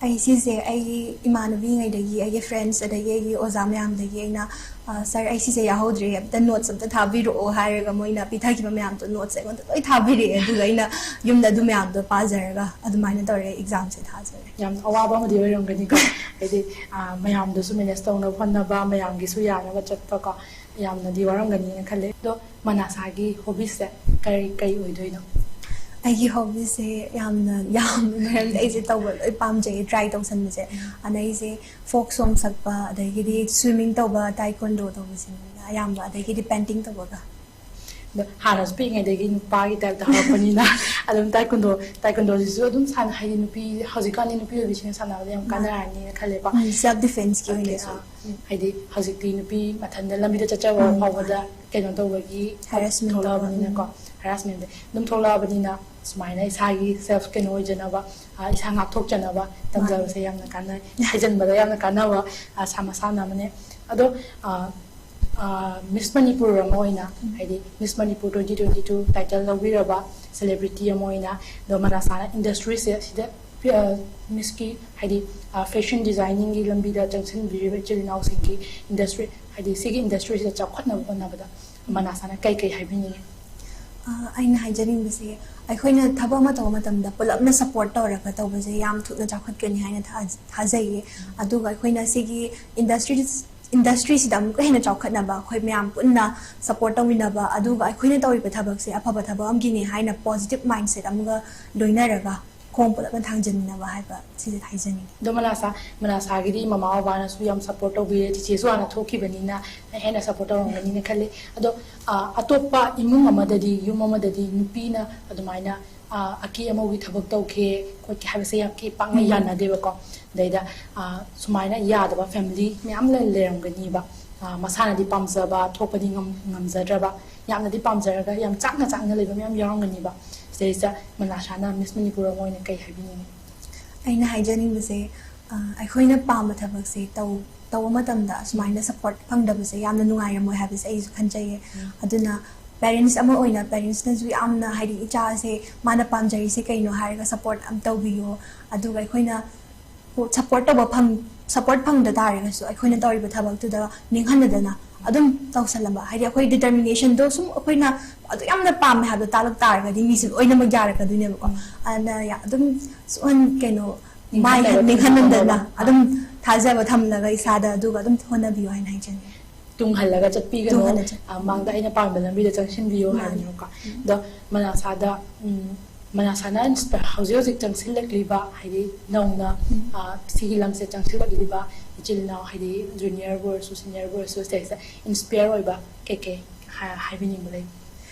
ꯑꯩ ꯁꯤꯁꯦ ꯑꯩꯒꯤ ꯏꯃꯥꯟꯅꯕꯤꯉꯩꯗꯒꯤ, ꯑꯩꯒꯤ ꯐ꯭ꯔꯦꯟꯁ, ꯑꯗꯒꯤ ꯑꯩꯒꯤ ꯑꯣꯖꯥ ꯃꯌꯥꯝꯗꯒꯤ ꯑꯩꯅ, "ꯑ, ꯁꯥꯔ, ꯑꯩ ꯁꯤꯁꯦ ꯌꯥꯎꯍꯧꯗ꯭ꯔꯦ, ꯑꯝꯇ ꯅꯣꯠꯁ ꯑꯝꯇ ꯊꯥꯕꯤꯔꯛꯑꯣ" ꯍꯥꯏꯔꯒ ꯃꯣꯏꯅ ꯄꯤꯊꯈꯤꯕ ꯃꯌꯥꯝꯗꯣ ꯅꯣꯠꯁ ꯑꯩꯉꯣꯟꯗ ꯂꯣꯏ ꯊꯥꯕꯤꯔꯛꯑꯦ꯫ ꯑꯗꯨꯒ ꯑꯩꯅ ꯌꯨꯝꯗ ꯑꯗꯨ ꯃꯌꯥꯝꯗꯣ ꯄꯥꯖꯔꯒ ꯑꯗꯨꯃꯥꯏꯅ ꯇꯧꯔꯦ ꯑꯦꯛꯖꯥꯝꯁꯦ ꯊꯥꯖꯔꯦ꯫ ꯌꯥꯝ ꯑꯋꯥꯕ ꯑꯃꯗꯤ ꯑꯣꯏꯔꯝꯒꯅꯤꯀꯣ꯫ ꯍꯥꯏꯗꯤ, ꯑ, ꯃꯌꯥꯝꯗꯨꯁꯨ ꯃꯦꯅꯦꯖ ꯇꯧꯅꯕ ꯍꯣꯠꯅꯕ, ꯃꯌꯥꯝꯒꯤꯁꯨ ꯌꯥꯅꯕ ꯆꯠꯄꯀꯣ, ꯌꯥꯝꯅꯗꯤ ꯋꯥꯔꯝꯒꯅꯤꯅ ꯈꯜꯂꯦ꯫ ꯑꯗꯣ ꯃꯅꯥꯁꯥꯒꯤ ꯍꯣꯕꯤꯁꯁꯦ ꯀꯔꯤ, ꯀꯔꯤ ꯑꯣꯏꯗꯣꯏꯅꯣ? ꯑꯩꯒꯤ ꯍꯣꯕꯤꯁꯦ ꯌꯥꯝꯅ ꯌꯥꯝꯃꯦ, ꯃꯔꯝꯗꯤ ꯑꯩꯁꯦ ꯇꯧꯕ ꯂꯣꯏ ꯄꯥꯝꯖꯩ, ꯇ꯭ꯔꯥꯏ ꯇꯧꯁꯟꯕꯁꯦ꯫ ꯑꯗ ꯑꯩꯁꯦ ꯐꯣꯛ ꯁꯣꯡ ꯁꯛꯄ, ꯑꯗꯒꯤꯗꯤ ꯁ꯭ꯋꯤꯃꯤꯡ ꯇꯧꯕ, ꯇꯥꯏꯀꯣꯟꯗꯣ ꯇꯧꯕꯁꯤꯅ ꯑꯌꯥꯝꯕ, ꯑꯗꯒꯤꯗꯤ ꯄꯦꯟꯇꯤꯡ ꯇꯧꯕꯒ꯫ ꯑꯗꯣ ꯍꯥꯟꯅꯁꯨ ꯄꯤꯛꯏꯉꯩꯗꯒꯤ ꯅꯨꯄꯥꯒꯤ ꯇꯥꯏꯞꯇ ꯍꯧꯔꯛꯄꯅꯤꯅ ꯑꯗꯨꯝ ꯇꯥꯏꯀꯨꯟꯗꯣ, ꯇꯥꯏꯀꯨꯟꯗꯣꯁꯤꯁꯨ ꯑꯗꯨꯝ ꯁꯥꯟꯅ-, ꯍꯥꯏꯗꯤ ꯅꯨꯄꯤ, ꯍꯧꯖꯤꯛꯀꯥꯟꯗꯤ ꯅꯨꯄꯤ ꯑꯣꯏꯕꯤꯁꯤꯡꯅ ꯁꯥꯟꯅꯕꯗ ꯌꯥꯝ ꯀꯥꯟꯅꯔꯅꯤꯅ ꯈꯜꯂꯦꯀꯣ꯫ ꯁꯦꯜꯐ ꯗꯤꯐꯦꯟꯁꯀꯤ ꯑꯣꯏꯅꯁꯨ꯫ ꯑ, ꯍꯥꯏꯗꯤ ꯍꯧꯖꯤꯛꯇꯤ ꯅꯨꯄꯤ ꯃꯊꯟꯇ ꯂꯝꯕꯤꯗ ꯆꯠꯆꯕ ꯎꯝ, ꯐꯥꯎꯕꯗ ꯀꯩꯅꯣ ꯇꯧꯕꯒꯤ Harassment ꯊꯣꯛꯂꯛꯑꯕꯅꯤꯅꯀꯣ, ꯍꯔꯥꯁꯃꯦꯟꯁꯦ ꯑꯗꯨꯝ ꯊꯣꯛꯂꯛꯑꯕꯅꯤꯅ ꯁꯨꯃꯥꯏꯅ ꯏꯁꯥꯒꯤ ꯁꯦꯜꯐ ꯀꯩꯅꯣ ꯑꯣꯏꯖꯅꯕ, ꯑ, ꯏꯁꯥ ꯉꯥꯛꯊꯣꯛꯆꯅꯕ ꯇꯝꯖꯕꯁꯦ ꯌꯥꯝꯅ ꯀꯥꯟꯅꯩ, ꯍꯩꯖꯤꯟꯕꯗ ꯌꯥꯝꯅ ꯀꯥꯟꯅꯕ, ꯑ, ꯁꯥ-, ꯃꯁꯥꯟꯅ ꯑꯃꯅꯦ꯫ ꯑꯗꯣ, ꯑ, ꯑ, ꯃꯤꯁ ꯃꯅꯤꯄꯨꯔ ꯑꯃ ꯑꯣꯏꯅ, ꯍꯥꯏꯗꯤ Miss Manipur twenty twenty two title ꯂꯧꯕꯤꯔꯕ ꯁꯦꯂꯦꯕ꯭ꯔꯤꯇꯤ ꯑꯃ ꯑꯣꯏꯅ, ꯑꯗꯣ ꯃꯅꯥꯁꯥꯅ ꯏꯟꯗꯁꯇ꯭ꯔꯤꯁꯦ ꯁꯤꯗ, ꯑ, ꯃꯤꯁꯀꯤ, ꯍꯥꯏꯗꯤ, ꯑ, ꯐꯦꯁꯟ ꯗꯤꯖꯥꯏꯅꯤꯡꯒꯤ ꯂꯝꯕꯤꯗ ꯆꯪꯁꯤꯟꯕꯤꯔꯤꯕ ꯏꯆꯤꯜ ꯏꯅꯥꯎꯁꯤꯡꯒꯤ ꯏꯟꯗꯁꯇ꯭ꯔꯤ, ꯍꯥꯏꯗꯤ ꯁꯤꯒꯤ ꯏꯟꯗꯁꯇ꯭ꯔꯤꯁꯤꯗ ꯆꯥꯎꯈꯠꯅꯕ ꯍꯣꯠꯅꯕꯗ ꯃꯅꯥꯁꯥꯅ ꯀꯩ ꯀꯩ ꯍꯥꯏꯕꯤꯅꯤꯡꯉꯤ? ꯑ, ꯑꯩꯅ ꯍꯥꯏꯖꯅꯤꯡꯕꯁꯦ, ꯑꯩꯈꯣꯏꯅ ꯊꯕꯛ ꯑꯃ ꯇꯧꯕ ꯃꯇꯝꯗ ꯄꯨꯂꯞꯅ ꯁꯞꯄꯣꯔꯠ ꯇꯧꯔꯒ ꯇꯧꯕꯁꯦ ꯌꯥꯝ ꯊꯨꯅ ꯆꯥꯎꯈꯠꯀꯅꯤ ꯍꯥꯏꯅ ꯊꯥ-, ꯊꯥꯖꯩꯌꯦ꯫ ꯑꯗꯨꯒ ꯑꯩꯈꯣꯏꯅ ꯁꯤꯒꯤ ꯏꯟꯗꯁꯇ꯭ꯔꯤ ꯏꯟꯗꯁꯇ꯭ꯔꯤꯁꯤꯗ ꯑꯃꯨꯛꯀ ꯍꯦꯟꯅ ꯆꯥꯎꯈꯠꯅꯕ, ꯑꯩꯈꯣꯏ ꯃꯌꯥꯝ ꯄꯨꯟꯅ ꯁꯄꯣꯔꯠ ꯇꯧꯃꯤꯟꯅꯕ, ꯑꯗꯨꯒ ꯑꯩꯈꯣꯏꯅ ꯇꯧꯔꯤꯕ ꯊꯕꯛꯁꯦ ꯑꯐꯕ ꯊꯕꯛ ꯑꯃꯒꯤꯅꯦ ꯍꯥꯏꯅ ꯄꯣꯖꯤꯇꯤꯚ ꯃꯥꯏꯟꯁꯦꯠ ꯑꯃꯒ ꯂꯣꯏꯅꯔꯒ ꯈꯣꯡ ꯄꯨꯂꯞꯅ ꯊꯥꯡꯖꯤꯟꯃꯤꯟꯅꯕ ꯍꯥꯏꯕ ꯁꯤꯁꯦ ꯍꯥꯏꯖꯅꯤꯡꯉꯤ꯫ ꯑꯗꯣ ꯃꯅꯥꯁꯥ ꯃꯅꯥꯁꯥꯒꯤꯗꯤ ꯃꯃꯥ ꯕꯕꯥꯅꯁꯨ ꯌꯥꯝ ꯁꯄꯣꯔꯠ ꯇꯧꯕꯤꯔꯦ, ꯆꯤꯆꯦꯁꯨ ꯍꯥꯟꯅ ꯊꯣꯛꯈꯤꯕꯅꯤꯅ ꯍꯦꯟꯅ ꯁꯄꯣꯔꯠ ꯇꯧꯔꯝꯒꯅꯤꯅ ꯈꯜꯂꯤ꯫ ꯑꯗꯣ ꯑ, ꯑꯇꯣꯞꯄ ꯏꯃꯨꯡ ꯑꯃꯗꯗꯤ, ꯌꯨꯝ ꯑꯃꯗꯗꯤ ꯅꯨꯄꯤꯅ ꯑꯗꯨꯃꯥꯏꯅ ꯑ, ꯑꯀꯦ ꯑꯃꯧꯒꯤ ꯊꯕꯛ ꯇꯧꯒꯦ ꯈꯣꯠꯀꯦ ꯍꯥꯏꯕꯁꯦ ꯌꯥꯝ ꯀꯤ ꯄꯥꯛꯅ ꯌꯥꯅꯗꯦꯕꯀꯣ꯫ ꯑꯗꯩꯗ ꯑ, ꯁꯨꯃꯥꯏꯅ ꯌꯥꯗꯕ ꯐꯦꯃꯤꯂꯤ ꯃꯌꯥꯝ ꯂꯩ- ꯂꯩꯔꯝꯒꯅꯤꯕ꯫ ꯑ, ꯃꯁꯥꯅꯗꯤ ꯄꯥꯝꯖꯕ ꯊꯣꯛꯄꯗꯤ ꯉꯝ- ꯉꯝꯖꯗ꯭ꯔꯕ, ꯌꯥꯝꯅꯗꯤ ꯄꯥꯝꯖꯔꯒ ꯌꯥꯝ ꯆꯥꯛꯅ ꯆꯥꯛꯅ ꯂꯩꯕ ꯃꯌꯥꯝ ꯌꯥꯎꯔꯝꯒꯅꯤꯕ꯫ ꯁꯤꯗꯩꯁꯤꯗ ꯃꯅꯥꯁꯥꯅ ꯃꯤꯁ ꯃꯅꯤꯄꯨꯔ ꯑꯃ ꯑꯣꯏꯅ ꯀꯩ ꯍꯥꯏꯕꯤꯅꯤꯡꯉꯤ? ꯑꯩꯅ ꯍꯥꯏꯖꯅꯤꯡꯕꯁꯦ, ꯑ, ꯑꯩꯈꯣꯏꯅ ꯄꯥꯝꯕ ꯊꯕꯛꯁꯦ ꯇꯧ ꯇꯧꯕ ꯃꯇꯝꯗ ꯁꯨꯃꯥꯏꯅ ꯁꯄꯣꯔꯠ ꯐꯪꯗꯕꯁꯦ ꯌꯥꯝꯅ ꯅꯨꯡꯉꯥꯏꯔꯝꯃꯣꯏ ꯍꯥꯏꯕꯁꯦ ꯑꯩꯁꯨ ꯈꯟꯖꯩꯌꯦ꯫ ꯑꯗꯨꯅ ꯄꯦꯔꯦꯟꯁ ꯑꯃ ꯑꯣꯏꯅ ꯄꯦꯔꯦꯟꯁꯅꯁꯨ ꯌꯥꯝꯅ, ꯍꯥꯏꯗꯤ, ꯏꯆꯥꯁꯦ ꯃꯥꯅ ꯄꯥꯝꯖꯔꯤꯁꯦ ꯀꯩꯅꯣ ꯍꯥꯏꯔꯒ ꯁꯄꯣꯔꯠ ꯑꯃ ꯇꯧꯕꯤꯌꯣ꯫ ꯑꯗꯨꯒ ꯑꯩꯈꯣꯏꯅ ꯁꯄꯣꯔꯠ ꯇꯧꯕ ꯐꯪ ꯁꯄꯣꯔꯠ ꯐꯪꯗ ꯇꯥꯔꯒꯁꯨ ꯑꯩꯈꯣꯏꯅ ꯇꯧꯔꯤꯕ ꯊꯕꯛꯇꯨꯗ ꯅꯤꯡꯍꯟꯅꯗꯅ ꯑꯗꯨꯝ ꯇꯧꯁꯜꯂꯝꯕ, ꯍꯥꯏꯗꯤ ꯑꯩꯈꯣꯏ ꯗꯤꯇꯔꯃꯤꯅꯦꯁꯟꯗꯣ ꯁꯨꯝ ꯑꯩꯈꯣꯏꯅ ꯑꯗꯨ ꯌꯥꯝꯅ ꯄꯥꯝꯃꯦ ꯍꯥꯏꯕꯗꯣ ꯇꯥꯛꯂꯛ ꯇꯥꯔꯒꯗꯤ ꯃꯤꯁꯦ ꯂꯣꯏꯅꯃꯛ ꯌꯥꯔꯛꯀꯗꯣꯏꯅꯦꯕꯀꯣ꯫ ꯑꯗꯨꯅ ꯌꯥ- ꯑꯗꯨꯝ ꯁꯨꯍꯟ ꯀꯩꯅꯣ ꯃꯥꯏ ꯅꯤꯡꯍꯟꯅꯕ ꯅꯤꯡꯍꯟꯍꯟꯗꯅ ꯊꯝꯕ꯫ ꯑꯗꯨꯝ ꯊꯥꯖꯕ ꯊꯝꯂꯒ ꯏꯁꯥꯗ, ꯑꯗꯨꯒ ꯑꯗꯨꯝ ꯍꯣꯠꯅꯕꯤꯌꯨ ꯍꯥꯏꯅ ꯍꯥꯏꯖꯅꯤꯡꯉꯤ꯫ ꯇꯨꯡꯍꯜꯂꯒ ꯆꯠꯄꯤꯒꯅꯨ꯫ ꯇꯨꯡꯍꯜꯂ ꯆꯠ- ꯑ, ꯃꯥꯡꯗ ꯑꯩꯅ ꯄꯥꯝꯕ ꯂꯝꯕꯤꯗ ꯆꯪꯁꯤꯟꯕꯤꯌꯨ ꯃꯥꯅꯦ꯫ ꯍꯥꯏꯕꯅꯦꯕꯀꯣ꯫ ꯑꯗꯣ ꯃꯅꯥꯁꯥꯗ ꯎꯝ, ꯃꯅꯥꯁꯥꯅ ꯏꯟꯁꯄ- ꯍꯧꯖꯤꯛ ꯍꯧꯖꯤꯛ ꯆꯪꯁꯤꯜꯂꯛꯂꯤꯕ, ꯍꯥꯏꯗꯤ ꯅꯧꯅ ꯑ, ꯁꯤꯒꯤ ꯂꯝꯁꯦ ꯆꯪꯁꯤꯜꯂꯛꯂꯤꯕ ꯏꯆꯤꯜ ꯏꯅꯥꯎ, ꯍꯥꯏꯗꯤ ꯖꯨꯅꯤꯌꯔꯕꯨ ꯑꯣꯏꯔꯁꯨ ꯁꯤꯅꯤꯌꯔꯕꯨ ꯑꯣꯏꯔꯁꯨ ꯁꯤꯗꯩꯁꯤꯗ ꯏꯟꯁꯄꯤꯌꯔ ꯑꯣꯏꯕ ꯀꯩꯀꯩ ꯍꯥꯏ- ꯍꯥꯏꯕꯤꯅꯤꯡꯕ ꯂꯩ?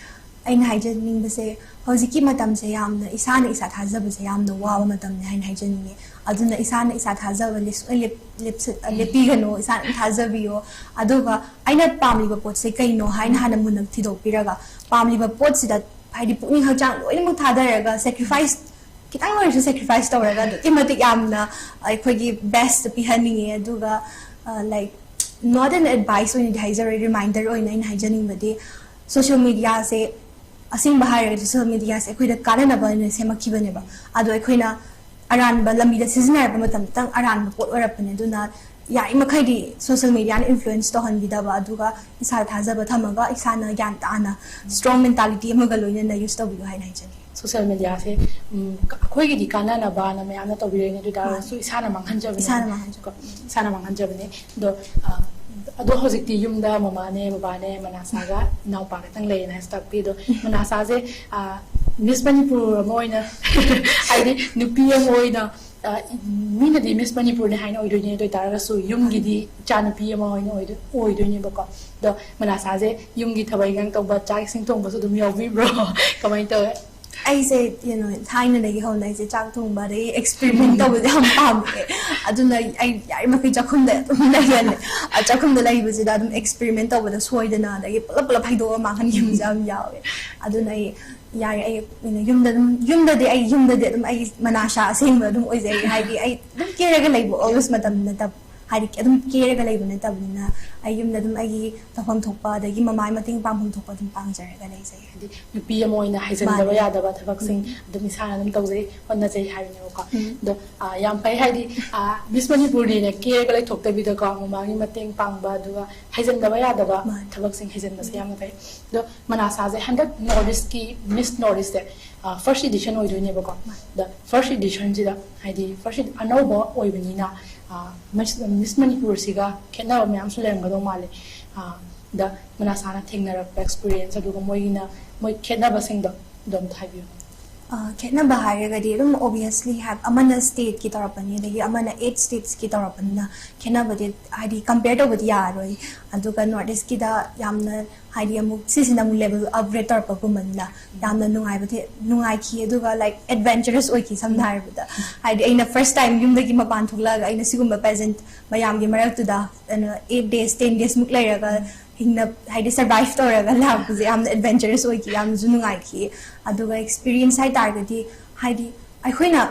ꯑꯩꯅ ꯍꯥꯏꯖꯅꯤꯡꯕꯁꯦ, ꯍꯧꯖꯤꯛꯀꯤ ꯃꯇꯝꯁꯦ ꯌꯥꯝꯅ ꯏꯁꯥꯅ ꯏꯁꯥ ꯊꯥꯖꯕꯁꯦ ꯌꯥꯝꯅ ꯋꯥꯕ ꯃꯇꯝꯅꯤ ꯍꯥꯏꯅ ꯍꯥꯏꯖꯅꯤꯡꯉꯤ꯫ ꯑꯗꯨꯅ ꯏꯁꯥꯅ ꯏꯁꯥ ꯊꯥꯖꯕ ꯂꯦꯞ- ꯂꯦꯞ- ꯂꯦꯞꯁ- ꯂꯦꯞꯄꯤꯒꯅꯨ, ꯏꯁꯥꯅ ꯑꯗꯨꯝ ꯊꯥꯖꯕꯤꯌꯣ꯫ ꯑꯗꯨꯒ ꯑꯩꯅ ꯄꯥꯝꯂꯤꯕ ꯄꯣꯠꯁꯦ ꯀꯩꯅꯣ ꯍꯥꯏꯅ ꯍꯥꯟꯅ ꯃꯨꯟꯅ ꯊꯤꯗꯣꯛꯄꯤꯔꯒ, ꯄꯥꯝꯂꯤꯕ ꯄꯣꯠꯁꯤꯗ, ꯍꯥꯏꯗꯤ, ꯄꯨꯛꯅꯤꯡ ꯍꯛꯆꯥꯡ ꯂꯣꯏꯅꯃꯛ ꯊꯥꯗꯔꯒ, ꯁꯦꯀ꯭ꯔꯤꯐꯥꯏꯁ, ꯈꯤꯇꯪ ꯑꯣꯏꯔꯁꯨ ꯁꯦꯀ꯭ꯔꯤꯐꯥꯏꯁ ꯇꯧꯔꯒ ꯑꯗꯨꯛꯀꯤ ꯃꯇꯤꯛ ꯌꯥꯝꯅ ꯑꯩꯈꯣꯏꯒꯤ ꯕꯦꯁꯇ ꯄꯤꯍꯟꯅꯤꯡꯉꯤ꯫ ꯑꯗꯨꯒ, ꯂꯥꯏꯛ, not an advice ꯑꯣꯏꯅꯗꯤ ꯍꯥꯏꯖꯔꯣꯏ, ꯔꯤꯃꯥꯏꯟꯗꯔ ꯑꯣꯏꯅ ꯑꯩꯅ ꯍꯥꯏꯖꯅꯤꯡꯕꯗꯤ, ꯁꯣꯁꯤꯌꯦꯜ ꯃꯦꯗꯤꯌꯥꯁꯦ, ꯑꯁꯦꯡꯕ ꯍꯥꯏꯔꯒꯗꯤ ꯁꯣꯁꯤꯌꯦꯜ ꯃꯦꯗꯤꯌꯥꯁꯦ ꯑꯩꯈꯣꯏꯗ ꯀꯥꯟꯅꯅꯕ ꯑꯣꯏꯅ ꯁꯦꯝꯃꯛꯈꯤꯕꯅꯦꯕ꯫ ꯑꯗꯣ ꯑꯩꯈꯣꯏꯅ ꯑꯔꯥꯟꯕ ꯂꯝꯕꯤꯗ ꯁꯤꯖꯤꯟꯅꯔꯛꯄ ꯃꯇꯝꯗ ꯈꯤꯇꯪ ꯑꯔꯥꯟꯕ ꯄꯣꯠ ꯑꯣꯏꯔꯛꯄꯅꯦ꯫ ꯑꯗꯨꯅ ꯌꯥꯔꯤꯃꯈꯩꯗꯤ ꯁꯣꯁꯤꯌꯦꯜ ꯃꯦꯗꯤꯌꯥꯅ ꯏꯟꯐ꯭ꯂꯨꯌꯦꯟꯁ ꯇꯧꯍꯟꯕꯤꯗꯕ, ꯑꯗꯨꯒ ꯏꯁꯥꯗ ꯊꯥꯖꯕ ꯊꯝꯃꯒ ꯏꯁꯥꯅ ꯒ꯭ꯌꯥꯟ ꯇꯥꯅ ꯁ꯭ꯇꯔꯣꯡ ꯃꯦꯟꯇꯥꯂꯤꯇꯤ ꯑꯃꯒ ꯂꯣꯏꯅꯅ ꯌꯨꯁ ꯇꯧꯕꯤꯌꯨ ꯍꯥꯏꯅ ꯍꯥꯏꯖꯅꯤꯡꯉꯤ꯫ ꯁꯣꯁꯤꯌꯦꯜ ꯃꯦꯗꯤꯌꯥꯁꯦ, ꯎꯝ, ꯀ- ꯑꯩꯈꯣꯏꯒꯤꯗꯤ ꯀꯥꯟꯅꯅꯕꯅ ꯃꯌꯥꯝꯅ ꯇꯧꯕꯤꯔꯛꯏꯅꯦ, ꯑꯗꯨ ꯑꯣꯏ ꯇꯥꯔꯒꯁꯨ ꯏꯁꯥꯅ ꯃꯥꯡꯍꯟꯖꯕꯅꯦ꯫ ꯏꯁꯥꯅ ꯃꯥꯡꯍꯟꯖꯕ꯫ ꯀꯣ, ꯏꯁꯥꯅ ꯃꯥꯡꯍꯟꯖꯕꯅꯦ꯫ ꯑꯗꯣ ꯑ, ꯑꯗꯣ ꯍꯧꯖꯤꯛꯇꯤ ꯌꯨꯝꯗ ꯃꯃꯥꯅꯦ, ꯕꯕꯥꯅꯦ, ꯃꯅꯥꯁꯥꯒ ꯏꯅꯥꯎꯄꯥ ꯈꯛꯇꯪ ꯂꯩꯌꯦꯅ ꯍꯥꯏꯁꯨ ꯇꯥꯛꯄꯤ꯫ ꯑꯗꯣ ꯃꯅꯥꯁꯥꯁꯦ, ꯑ, Miss Manipur ꯑꯃ ꯑꯣꯏꯅ, ꯍꯥꯏꯗꯤ ꯅꯨꯄꯤ ꯑꯃ ꯑꯣꯏꯅ, ꯑ, ꯃꯤꯅꯗꯤ Miss Manipurꯅꯦ ꯍꯥꯏꯅ ꯑꯣꯏꯗꯣꯏꯅꯦ, ꯑꯗꯨ ꯑꯣꯏ ꯇꯥꯔꯒꯁꯨ ꯌꯨꯝꯒꯤꯗꯤ ꯏꯆꯥꯅꯨꯄꯤ ꯑꯃ ꯑꯣꯏꯅ ꯑꯣꯏꯗꯣꯏ-, ꯑꯣꯏꯗꯣꯏꯅꯦꯕꯀꯣ꯫ ꯑꯗꯣ ꯃꯅꯥꯁꯥꯁꯦ ꯌꯨꯝꯒꯤ ꯊꯕꯛ ꯏꯪꯈꯥꯡ ꯇꯧꯕ, ꯆꯥꯛ ꯏꯁꯤꯡ ꯊꯣꯡꯕꯁꯨ ꯑꯗꯨꯝ ꯌꯥꯎꯕꯤꯕ꯭ꯔꯣ? ꯀꯃꯥꯏꯅ ꯇꯧꯋꯦ? ꯑꯩꯁꯦ, you know, ꯊꯥꯏꯅꯗꯒꯤ ꯍꯧꯅ ꯑꯩꯁꯦ ꯆꯥꯛ ꯊꯣꯡꯕ ꯑꯗꯒꯤ experiment ꯇꯧꯕꯁꯦ ꯌꯥꯝ ꯄꯥꯝꯃꯦ꯫ ꯑꯗꯨꯅ ꯑꯩ ꯌꯥꯔꯤꯃꯈꯩ ꯆꯥꯛꯈꯨꯝꯗ ꯑꯗꯨꯝ ꯂꯩꯍꯜꯂꯦ꯫ ꯑ, ꯆꯥꯛꯈꯨꯝꯗ ꯂꯩꯕꯁꯤꯗ ꯑꯗꯨꯝ experiment ꯇꯧꯕꯗ ꯁꯣꯏꯗꯅ ꯑꯗꯒꯤ ꯄꯨꯂꯞ ꯄꯨꯂꯞ ꯍꯩꯗꯣꯛꯑꯒ ꯃꯥꯡꯍꯟꯈꯤꯕꯁꯨ ꯌꯥꯝ ꯌꯥꯎꯋꯦ꯫ ꯑꯗꯨꯅ ꯑꯩ ꯌꯥꯔꯦ, ꯑꯩ, you know, ꯌꯨꯝꯗ ꯑꯗꯨꯝ, ꯌꯨꯝꯗꯗꯤ ꯑꯩ, ꯌꯨꯝꯗꯗꯤ ꯑꯗꯨꯝ ꯑꯩ ꯃꯅꯥꯁꯥ ꯑꯁꯦꯡꯕ ꯑꯗꯨꯝ ꯑꯣꯏꯖꯩ꯫ ꯍꯥꯏꯗꯤ ꯑꯩ ꯑꯗꯨꯝ ꯀꯦꯔꯒ ꯂꯩꯕ always ꯃꯇꯝ ꯅꯠꯇꯕ, ꯍꯥꯏꯗꯤ ꯑꯗꯨꯝ ꯀꯦꯔꯒ ꯂꯩꯕ ꯅꯠꯇꯕꯅꯤꯅ ꯑꯩ ꯌꯨꯝꯗ ꯑꯗꯨꯝ ꯑꯩꯒꯤ ꯇꯧꯐꯝ ꯊꯣꯛꯄ ꯑꯗꯒꯤ ꯃꯃꯥꯒꯤ ꯃꯇꯦꯡ ꯄꯥꯡꯐꯝ ꯊꯣꯛꯄ ꯑꯗꯨꯝ ꯄꯥꯡꯖꯔꯒ ꯂꯩꯖꯩ꯫ ꯍꯥꯏꯗꯤ ꯅꯨꯄꯤ ꯑꯃ ꯑꯣꯏꯅ ꯍꯩꯖꯟꯗꯕ ꯃꯥꯅꯦ꯫ ꯌꯥꯗꯕ ꯊꯕꯛꯁꯤꯡ ꯎꯝ꯫ ꯑꯗꯨꯝ ꯏꯁꯥꯅ ꯑꯗꯨꯝ ꯇꯧꯖꯩ, ꯍꯣꯠꯅꯖꯩ ꯍꯥꯏꯕꯅꯦꯕꯀꯣ꯫ ꯎꯝ꯫ ꯑꯗꯣ, ꯑ, ꯌꯥꯝ ꯐꯩ꯫ ꯍꯥꯏꯗꯤ, ꯑ, Miss Manipurꯅꯦꯅ ꯀꯦꯔꯒ ꯂꯩꯊꯣꯛꯇꯕꯤꯗꯀꯣ, ꯃꯃꯥꯒꯤ ꯃꯇꯦꯡ ꯄꯥꯡꯕ, ꯑꯗꯨꯒ ꯍꯩꯖꯟꯗꯕ ꯌꯥꯗꯕ ꯃꯥꯅꯦ꯫ ꯊꯕꯛꯁꯤꯡ ꯍꯩꯖꯟꯕꯁꯦ ꯌꯥꯝꯅ ꯐꯩ꯫ ꯑꯗꯣ ꯃꯅꯥꯁꯥꯁꯦ ꯍꯟꯗꯛ North Eastꯀꯤ Miss North Eastꯁꯦ, ꯑ, first edition ꯑꯣꯏꯗꯣꯏꯅꯦꯕꯀꯣ꯫ ꯑꯗ first editionꯁꯤꯗ ꯍꯥꯏꯗꯤ first edi-, ꯑꯅꯧꯕ ꯑꯣꯏꯕꯅꯤꯅ, ꯑ, Miss, Miss Manipurꯁꯤꯒ ꯈꯦꯠꯅꯕ ꯃꯌꯥꯝꯁꯨ ꯂꯩꯔꯝꯒꯗꯧ ꯃꯥꯜꯂꯦ꯫ ꯑ, ꯗ ꯃꯅꯥꯁꯥꯅ ꯊꯦꯡꯅꯔꯛꯄ experience, ꯑꯗꯨꯒ ꯃꯣꯏꯒꯤꯅ, ꯃꯣꯏ ꯈꯦꯠꯅꯕꯁꯤꯡꯗꯣ ꯑꯗꯨꯝ ꯍꯥꯏꯕꯤꯌꯨ꯫ ꯑ, ꯈꯦꯠꯅꯕ ꯍꯥꯏꯔꯒꯗꯤ ꯑꯗꯨꯝ obviously ꯍꯥꯏ-, ꯑꯃꯅ stateꯀꯤ ꯇꯧꯔꯛꯄꯅꯤ, ꯑꯗꯒꯤ ꯑꯃꯅ eight statesꯀꯤ ꯇꯧꯔꯛꯄꯅꯤꯅ ꯈꯦꯠꯅꯕꯗꯤ ꯍꯥꯏꯗꯤ compare ꯇꯧꯕꯗꯤ ꯌꯥꯔꯣꯏ꯫ ꯑꯗꯨꯒ North Eastꯀꯤꯗ ꯌꯥꯝꯅ ꯍꯥꯏꯗꯤ ꯑꯃꯨꯛ ꯁꯤꯁꯤꯅ ꯑꯃꯨꯛ level upgrade ꯇꯧꯔꯛꯄꯒꯨꯝꯕꯅꯤꯅ ꯌꯥꯝꯅ ꯅꯨꯡꯉꯥꯏꯕ ꯊꯦ-, ꯅꯨꯡꯉꯥꯏꯈꯤ꯫ ꯑꯗꯨꯒ like adventurous ꯑꯣꯏꯈꯤ ꯁꯝꯅ ꯍꯥꯏꯔꯕꯗ꯫ ꯍꯥꯏꯗꯤ ꯑꯩꯅ first time ꯌꯨꯝꯗꯒꯤ ꯃꯄꯥꯟ ꯊꯣꯛꯂꯛꯑꯒ ꯑꯩꯅ ꯁꯤꯒꯨꯝꯕ pageant ꯃꯌꯥꯝꯒꯤ ꯃꯔꯛꯇꯨꯗ, ꯑꯩꯅ eight days, ten days ꯃꯨꯛ ꯂꯩꯔꯒ ꯍꯤꯡꯅ ꯍꯥꯏꯗꯤ survive ꯇꯧꯔꯒ ꯂꯥꯛꯄꯁꯦ ꯌꯥꯝꯅ adventurous ꯑꯣꯏꯈꯤ, ꯌꯥꯝꯅꯁꯨ ꯅꯨꯡꯉꯥꯏꯈꯤ꯫ ꯑꯗꯨꯒ experience ꯍꯥꯏ ꯇꯥꯔꯒꯗꯤ ꯍꯥꯏꯗꯤ ꯑꯩꯈꯣꯏꯅ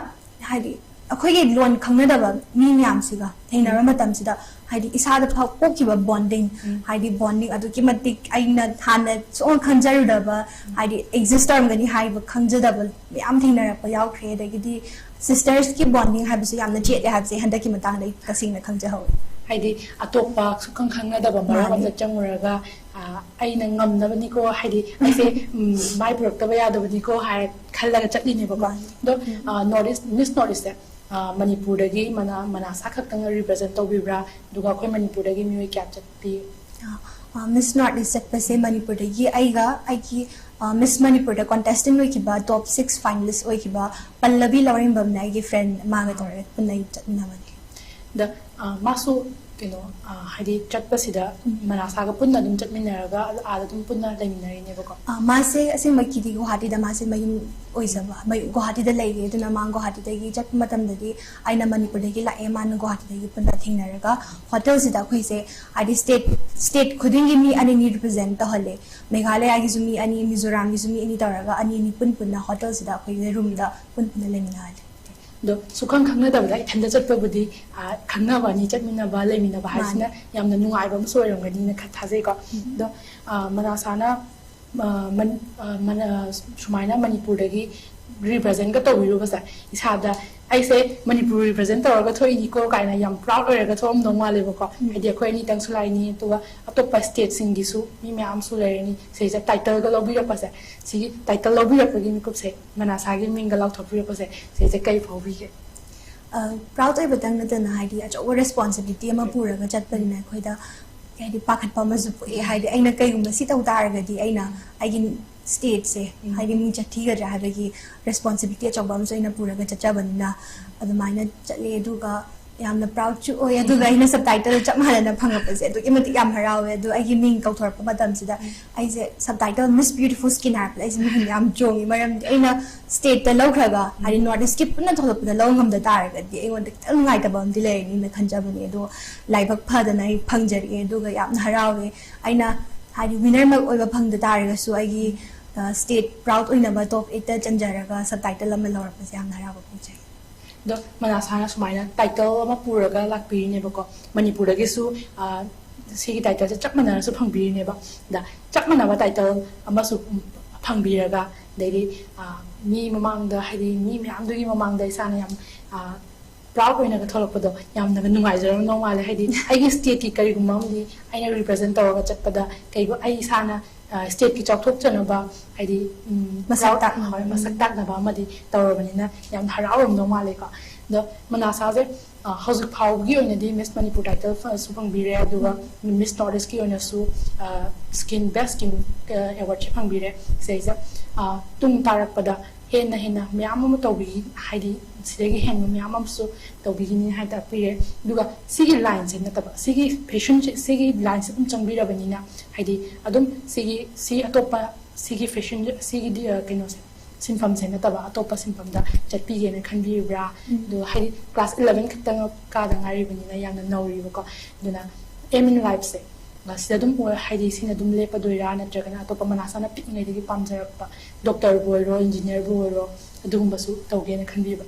ꯍꯥꯏꯗꯤ ꯑꯩꯈꯣꯏꯒꯤ ꯂꯣꯟ ꯈꯪꯅꯗꯕ ꯃꯤ ꯃꯌꯥꯝꯁꯤꯒ ꯊꯦꯡꯅꯕ ꯃꯇꯝꯁꯤꯗ ꯍꯥꯏꯗꯤ ꯏꯁꯥꯗ ꯐꯥꯎ-, ꯄꯣꯛꯈꯤꯕ bonding, ꯍꯥꯏꯗꯤ bonding ꯑꯗꯨꯛꯀꯤ ꯃꯇꯤꯛ ꯑꯩꯅ ꯍꯥꯟꯅ ꯁꯨꯡꯈꯪ ꯈꯟꯖꯔꯨꯗꯕ ꯍꯥꯏꯗꯤ exist ꯇꯧꯔꯝꯒꯅꯤ ꯍꯥꯏꯕ ꯈꯪꯖꯗꯕ ꯃꯌꯥꯝ ꯊꯦꯡꯅꯔꯛꯄ ꯌꯥꯎꯈ꯭ꯔꯦ꯫ ꯑꯗꯒꯤꯗꯤ sistersꯀꯤ bonding ꯍꯥꯏꯕꯁꯦ ꯌꯥꯝꯅ ꯆꯦꯠꯂꯦ ꯍꯥꯏꯕꯁꯦ ꯍꯟꯗꯛꯀꯤ ꯃꯇꯥꯡꯗ ꯑꯩ ꯇꯁꯦꯡꯅ ꯈꯪꯖꯍꯧꯋꯦ꯫ ꯍꯥꯏꯗꯤ ꯑꯇꯣꯞꯄ ꯁꯨꯛꯈꯪ ꯈꯪꯅꯗꯕ ꯃꯔꯝ ꯃꯥꯅꯦ꯫ ꯑꯝꯗ ꯆꯪꯉꯨꯔꯒ, ꯑ, ꯑꯩꯅ ꯉꯝꯅꯕꯅꯤꯀꯣ, ꯍꯥꯏꯗꯤ ꯑꯩꯁꯦ, ꯎꯝ, ꯃꯥꯏ ꯄꯨꯔꯛꯇꯕ ꯌꯥꯗꯕꯅꯤꯀꯣ ꯍꯥꯏꯔ ꯈꯜꯂꯒ ꯆꯠꯂꯤꯅꯦꯕꯀꯣ꯫ ꯃꯥꯅꯦ꯫ ꯑꯗꯣ, ꯑ, North East, Miss North Eastꯁꯦ ꯑ, ꯃꯅꯤꯄꯨꯔꯗꯒꯤ ꯃꯅꯥ ꯃꯅꯥꯁꯥ ꯈꯛꯇꯪ ꯔꯤꯄ꯭ꯔꯖꯦꯟ ꯇꯧꯕꯤꯕ꯭ꯔꯥ? ꯑꯗꯨꯒ ꯑꯩꯈꯣꯏ ꯃꯅꯤꯄꯨꯔꯗꯒꯤ ꯃꯤꯑꯣꯏ ꯀꯌꯥ ꯆꯠꯄꯤ? ꯃꯤꯁ ꯅꯣꯔꯠ ꯏꯁ ꯆꯠꯄꯁꯦ ꯃꯅꯤꯄꯨꯔꯗꯒꯤ ꯑꯩꯒ ꯑꯩꯒꯤ ꯃꯤꯁ ꯃꯅꯤꯄꯨꯔꯗ ꯀꯣꯟꯇꯦꯁꯇꯦꯟ ꯑꯣꯏꯈꯤꯕ ꯇꯣꯞ ꯁꯤꯛꯁ ꯐꯥꯏꯅꯦꯂꯤꯁ ꯑꯣꯏꯈꯤꯕ ꯄꯜꯂꯕꯤ ꯂꯧꯔꯦꯝꯕꯝꯅ ꯑꯩꯒꯤ ꯐ꯭ꯔꯦꯟ ꯃꯥꯒ ꯇꯧꯔꯒ ꯄꯨꯟꯅ ꯆꯠꯃꯤꯟꯅꯕꯅꯦ꯫ ꯑꯗ ꯑ, ꯃꯥꯁꯨ ꯀꯩꯅꯣ ꯑ, ꯍꯥꯏꯗꯤ ꯆꯠꯄꯁꯤꯗ ꯃꯅꯥꯁꯥꯒ ꯄꯨꯟꯅ ꯑꯗꯨꯝ ꯆꯠꯃꯤꯟꯅꯔꯒ ꯑꯗ- ꯑꯥꯗ ꯑꯗꯨꯝ ꯄꯨꯟꯅ ꯂꯩꯃꯤꯟꯅꯔꯤꯅꯦꯕꯀꯣ? ꯑ, ꯃꯥꯁꯦ ꯑꯁꯦꯡꯕꯒꯤꯗꯤ ꯒꯨꯋꯥꯍꯥꯇꯤꯗ ꯃꯥꯁꯦ ꯃꯌꯨꯝ ꯑꯣꯏꯖꯕ ꯃꯌꯨꯝ ꯒꯨꯋꯥꯍꯥꯇꯤꯗ ꯂꯩꯔꯦ꯫ ꯑꯗꯨꯅ ꯃꯥ ꯒꯨꯋꯥꯍꯥꯇꯤꯗꯒꯤ ꯆꯠꯄ ꯃꯇꯝꯗꯗꯤ ꯑꯩꯅ ꯃꯅꯤꯄꯨꯔꯗꯒꯤ ꯂꯥꯛꯑꯦ, ꯃꯥꯅ ꯒꯨꯋꯥꯍꯥꯇꯤꯗꯒꯤ ꯄꯨꯟꯅ ꯊꯦꯡꯅꯔꯒ ꯍꯣꯇꯦꯜꯁꯤꯗ ꯑꯩꯈꯣꯏꯁꯦ ꯍꯥꯏꯗꯤ ꯁ꯭ꯇꯦꯠ ꯁ꯭ꯇꯦꯠ ꯈꯨꯗꯤꯡꯒꯤ ꯃꯤ ꯑꯅꯤꯅꯤ ꯔꯤꯄ꯭ꯔꯖꯦꯟ ꯇꯧꯍꯜꯂꯦ꯫ ꯃꯦꯘꯥꯂꯌꯥꯒꯤꯁꯨ ꯃꯤ ꯑꯅꯤ, ꯃꯤꯖꯣꯔꯥꯝꯒꯤꯁꯨ ꯃꯤ ꯑꯅꯤ ꯇꯧꯔꯒ ꯑꯅꯤ ꯑꯅꯤ ꯄꯨꯟ ꯄꯨꯟꯅ ꯍꯣꯇꯦꯜꯁꯤꯗ ꯑꯩꯈꯣꯏꯒꯤ ꯔꯨꯝꯗ ꯄꯨꯟ ꯄꯨꯟꯅ ꯂꯩꯃꯤꯟꯅꯍꯜꯂꯦ꯫ ꯑꯗꯣ ꯁꯨꯈꯪ ꯈꯪꯅꯗꯕꯗ ꯏꯊꯟꯗ ꯆꯠꯄꯕꯨꯗꯤ ꯑ, ꯈꯪꯅꯕ ꯑꯅꯤ ꯆꯠꯃꯤꯟꯅꯕ ꯂꯩꯃꯤꯟꯅꯕ ꯍꯥꯏꯁꯤꯅ ꯌꯥꯝꯅ ꯅꯨꯡꯉꯥꯏꯕ ꯑꯃꯁꯨ ꯑꯣꯏꯔꯝꯒꯅꯤꯅ ꯈ- ꯊꯥꯖꯩꯀꯣ꯫ ꯑꯗꯣ ꯑ, ꯃꯅꯥꯁꯥꯅ ꯑ, ꯃꯟ- ꯑ, ꯃꯅ- ꯁꯨꯃꯥꯏꯅ ꯃꯅꯤꯄꯨꯔꯗꯒꯤ ꯔꯤꯄ꯭ꯔꯖꯦꯟꯒ ꯇꯧꯕꯤꯔꯨꯕꯁꯦ ꯏꯁꯥꯗ ꯑꯩꯁꯦ ꯃꯅꯤꯄꯨꯔ ꯔꯤꯄ꯭ꯔꯖꯦꯟ ꯇꯧꯔꯒ ꯊꯣꯛꯏꯅꯤꯀꯣ ꯀꯥꯏꯅ ꯌꯥꯝ ꯄ꯭ꯔꯥꯎꯗ ꯑꯣꯏꯔꯒ ꯊꯣꯛꯑꯝꯗꯧ ꯃꯥꯜꯂꯦꯕꯀꯣ꯫ ꯍꯥꯏꯗꯤ ꯑꯩꯈꯣꯏ ꯑꯅꯤꯇꯪꯁꯨ ꯂꯥꯛꯏꯅꯤ, ꯑꯗꯨꯒ ꯑꯇꯣꯞꯄ ꯁ꯭ꯇꯦꯠꯁꯤꯡꯒꯤꯁꯨ ꯃꯤ ꯃꯌꯥꯝꯁꯨ ꯂꯩꯔꯅꯤ꯫ ꯁꯤꯁꯦ ꯇꯥꯏꯇꯜꯒ ꯂꯧꯕꯤꯔꯛꯄꯁꯦ, ꯁꯤꯒꯤ ꯇꯥꯏꯇꯜ ꯂꯧꯕꯤꯔꯛꯄꯒꯤ ꯃꯤꯀꯨꯞꯁꯦ, ꯃꯅꯥꯁꯥꯒꯤ ꯃꯤꯡꯒ ꯂꯥꯎꯊꯣꯛꯄꯤꯔꯛꯄꯁꯦ, ꯁꯤꯁꯦ ꯀꯩ ꯐꯥꯎꯕꯤꯒꯦ? ꯄ꯭ꯔꯥꯎꯗ ꯑꯣꯏꯕꯇꯪ ꯅꯠꯇꯅ ꯍꯥꯏꯗꯤ ꯑꯆꯧꯕ ꯔꯦꯁꯄꯣꯟꯁꯤꯕꯤꯂꯤꯇꯤ ꯑꯃ ꯄꯨꯔꯒ ꯆꯠꯄꯅꯤꯅ ꯑꯩꯈꯣꯏꯗ ꯍꯥꯏꯗꯤ ꯄꯥꯈꯠꯄ ꯑꯃꯁꯨ ꯄꯣꯛꯑꯦ꯫ ꯍꯥꯏꯗꯤ ꯑꯩꯅ ꯀꯩꯒꯨꯝꯕ ꯁꯤ ꯇꯧ ꯇꯥꯔꯒꯗꯤ ꯑꯩꯅ ꯑꯩꯒꯤ ꯁ꯭ꯇꯦꯠꯁꯦ ꯍꯥꯏꯗꯤ ꯃꯤ ꯆꯠꯊꯤꯒꯗ꯭ꯔꯥ ꯍꯥꯏꯕꯒꯤ ꯔꯦꯁꯄꯣꯟꯁꯤꯕꯤꯂꯤꯇꯤ ꯑꯆꯧꯕ ꯑꯃꯁꯨ ꯑꯩꯅ ꯄꯨꯔꯒ ꯆꯠꯆꯕꯅꯤꯅ ꯑꯗꯨꯃꯥꯏꯅ ꯆꯠꯂꯦ꯫ ꯑꯗꯨꯒ ꯌꯥꯝꯅ ꯄ꯭ꯔꯥꯎꯗꯁꯨ ꯑꯣꯏ꯫ ꯑꯗꯨꯒ ꯑꯩꯅ ꯁꯕꯇꯥꯏꯇꯜ ꯆꯞ ꯃꯥꯟꯅꯅ ꯐꯪꯉꯛꯄꯁꯦ ꯑꯗꯨꯛꯀꯤ ꯃꯇꯤꯛ ꯌꯥꯝ ꯍꯔꯥꯎꯋꯦ꯫ ꯑꯗꯨ ꯑꯩꯒꯤ ꯃꯤꯡ ꯀꯧꯊꯣꯔꯛꯄ ꯃꯇꯝꯁꯤꯗ ꯑꯩꯁꯦ ꯁꯕꯇꯥꯏꯇꯜ ꯃꯤꯁ ꯕ꯭ꯌꯨꯇꯤꯐꯨꯜ ꯁ꯭ꯀꯤꯟ ꯍꯥꯏꯔꯛꯄꯗ ꯑꯩꯁꯦ ꯃꯤꯍꯨꯟ ꯌꯥꯝ ꯆꯣꯡꯉꯤ꯫ ꯃꯔꯝꯗꯤ ꯑꯩꯅ ꯁ꯭ꯇꯦꯠꯇ ꯂꯧꯈ꯭ꯔꯒ ꯍꯥꯏꯗꯤ ꯅꯣꯔꯠ ꯏꯁꯀꯤ ꯄꯨꯟꯅ ꯊꯣꯛꯂꯛꯄꯗ ꯂꯧ ꯉꯝꯗ ꯇꯥꯔꯒꯗꯤ ꯑꯩꯉꯣꯟꯗ ꯈꯤꯇꯪ ꯅꯨꯡꯉꯥꯏꯇꯕ ꯑꯃꯗꯤ ꯂꯩꯔꯅꯤꯅ ꯈꯟꯖꯕꯅꯦ꯫ ꯑꯗꯣ ꯂꯥꯏꯕꯛ ꯐꯗꯅ ꯑꯩ ꯐꯪꯖꯔꯛꯑꯦ꯫ ꯑꯗꯨꯒ ꯌꯥꯝꯅ ꯍꯔꯥꯎꯋꯦ꯫ ꯑꯩꯅ ꯍꯥꯏꯗꯤ ꯋꯤꯅꯔꯃꯛ ꯑꯣꯏꯕ ꯐꯪꯗ ꯇꯥꯔꯒꯁꯨ ꯑꯩꯒꯤ ꯁ꯭ꯇꯦꯠ ꯄ꯭ꯔꯥꯎꯗ ꯑꯣꯏꯅꯕ ꯇꯣꯞ ꯑꯩꯠꯇ ꯆꯟꯖꯔꯒ ꯁꯕꯇꯥꯏꯇꯜ ꯑꯃ ꯂꯧꯔꯛꯄꯁꯦ ꯌꯥꯝꯅ ꯍꯔꯥꯎꯕ ꯐꯥꯎꯖꯩ꯫ ꯑꯗꯣ ꯃꯅꯥꯁꯥꯅ ꯁꯨꯃꯥꯏꯅ ꯇꯥꯏꯇꯜ ꯑꯃ ꯄꯨꯔꯒ ꯂꯥꯛꯄꯤꯔꯤꯅꯦꯕꯀꯣ꯫ ꯃꯅꯤꯄꯨꯔꯗꯒꯤꯁꯨ ꯑ, ꯁꯤꯒꯤ ꯇꯥꯏꯇꯜꯁꯦ ꯆꯞ ꯃꯥꯟꯅꯅꯁꯨ ꯐꯪꯕꯤꯔꯤꯅꯦꯕ꯫ ꯑꯗ ꯆꯞ ꯃꯥꯟꯅꯕ ꯇꯥꯏꯇꯜ ꯑꯃꯁꯨ ꯐꯪꯕꯤꯔꯒ, ꯑꯗꯩꯗꯤ ꯑ, ꯃꯤ ꯃꯃꯥꯡꯗ, ꯍꯥꯏꯗꯤ ꯃꯤ ꯃꯌꯥꯝꯗꯨꯒꯤ ꯃꯃꯥꯡꯗ ꯏꯁꯥꯅ ꯌꯥꯝ ꯄ꯭ꯔꯥꯎꯗ ꯑꯣꯏꯅꯒ ꯊꯣꯛꯂꯛꯄꯗꯣ ꯌꯥꯝꯅꯒ ꯅꯨꯡꯉꯥꯏꯖꯔꯝꯗꯧ ꯃꯥꯜꯂꯦ꯫ ꯍꯥꯏꯗꯤ ꯑꯩꯒꯤ ꯁ꯭ꯇꯦꯠꯀꯤ ꯀꯔꯤꯒꯨꯝꯕ ꯑꯃꯗꯤ ꯑꯩꯅ ꯔꯤꯄ꯭ꯔꯖꯦꯟ ꯇꯧꯔꯒ ꯆꯠꯄꯗ ꯀꯩꯒꯨꯝꯕ ꯑꯩ ꯏꯁꯥꯅ ꯁ꯭ꯇꯦꯠꯀꯤ ꯆꯥꯎꯊꯣꯛꯆꯅꯕ, ꯍꯥꯏꯗꯤ ꯎꯝ, ꯃꯁꯛ proud- ꯇꯥꯛꯅꯕ꯫ ꯍꯣꯏ, ꯃꯁꯛ ꯇꯥꯛꯅꯕ ꯑꯃꯗꯤ ꯇꯧꯔꯕꯅꯤꯅ ꯌꯥꯝ ꯍꯔꯥꯎꯔꯝꯗꯧ ꯃꯥꯜꯂꯦꯀꯣ꯫ ꯑꯗꯣ ꯃꯅꯥꯁꯥꯁꯦ ꯍꯧꯖꯤꯛ ꯐꯥꯎꯕꯒꯤ ꯑꯣꯏꯅꯗꯤ Miss Manipur title ꯁꯨ ꯐꯪꯕꯤꯔꯦ, ꯑꯗꯨꯒ Miss North East ꯀꯤ ꯑꯣꯏꯅꯁꯨ skin, best skin award ꯁꯦ ꯐꯪꯕꯤꯔꯦ꯫ ꯁꯤꯗꯩꯁꯤꯗ ꯇꯨꯡ ꯇꯥꯔꯛꯄꯗ ꯍꯦꯟꯅ ꯍꯦꯟꯅ ꯃꯌꯥꯝ ꯑꯃ ꯇꯧꯕꯤ, ꯍꯥꯏꯗꯤ ꯁꯤꯗꯒꯤ ꯍꯦꯟꯕ ꯃꯌꯥꯝ ꯑꯃꯁꯨ ꯇꯧꯕꯤꯒꯅꯤ ꯍꯥꯏ ꯇꯥꯛꯄꯤꯔꯦ꯫ ꯑꯗꯨꯒ ꯁꯤꯒꯤ line ꯁꯦ ꯅꯠꯇꯕ, ꯁꯤꯒꯤ fashion ꯁꯦ, ꯁꯤꯒꯤ line ꯁꯦ ꯑꯗꯨꯝ ꯆꯪꯕꯤꯔꯕꯅꯤꯅ, ꯍꯥꯏꯗꯤ ꯑꯗꯨꯝ ꯁꯤꯒꯤ, ꯁꯤ ꯑꯇꯣꯞꯄ, ꯁꯤꯒꯤ fashion, ꯁꯤꯒꯤ ꯀꯩꯅꯣꯁꯦ, ꯁꯤꯟꯐꯝꯁꯦ ꯅꯠꯇꯕ ꯑꯇꯣꯞꯄ ꯁꯤꯟꯐꯝꯗ ꯆꯠꯄꯤꯒꯦꯅ ꯈꯟꯕꯤꯕ꯭ꯔꯥ? ꯑꯗꯣ ꯍꯥꯏꯗꯤ class eleven ꯈꯛꯇꯪ ꯀꯥꯗ ꯉꯥꯏꯔꯤꯕꯅꯤꯅ ꯌꯥꯝꯅ ꯅꯧꯔꯤꯕꯀꯣ꯫ ꯑꯗꯨꯅ aim in life ꯁꯦ ꯁꯤꯗ ꯑꯗꯨꯝ ꯑꯣꯏ, ꯍꯥꯏꯗꯤ ꯁꯤꯅ ꯑꯗꯨꯝ ꯂꯦꯞꯄꯗꯣꯏꯔꯥ, ꯅꯠꯇ꯭ꯔꯒꯅ ꯑꯇꯣꯞꯄ ꯃꯅꯥꯁꯥꯅ ꯄꯤꯛꯏꯉꯩꯗꯒꯤ ꯄꯥꯝꯖꯔꯛꯄ doctor ꯕꯨ ꯑꯣꯏꯔꯣ, engineer ꯕꯨ ꯑꯣꯏꯔꯣ, ꯑꯗꯨꯒꯨꯝꯕꯁꯨ ꯇꯧꯒꯦꯅ ꯈꯟꯕꯤꯕ?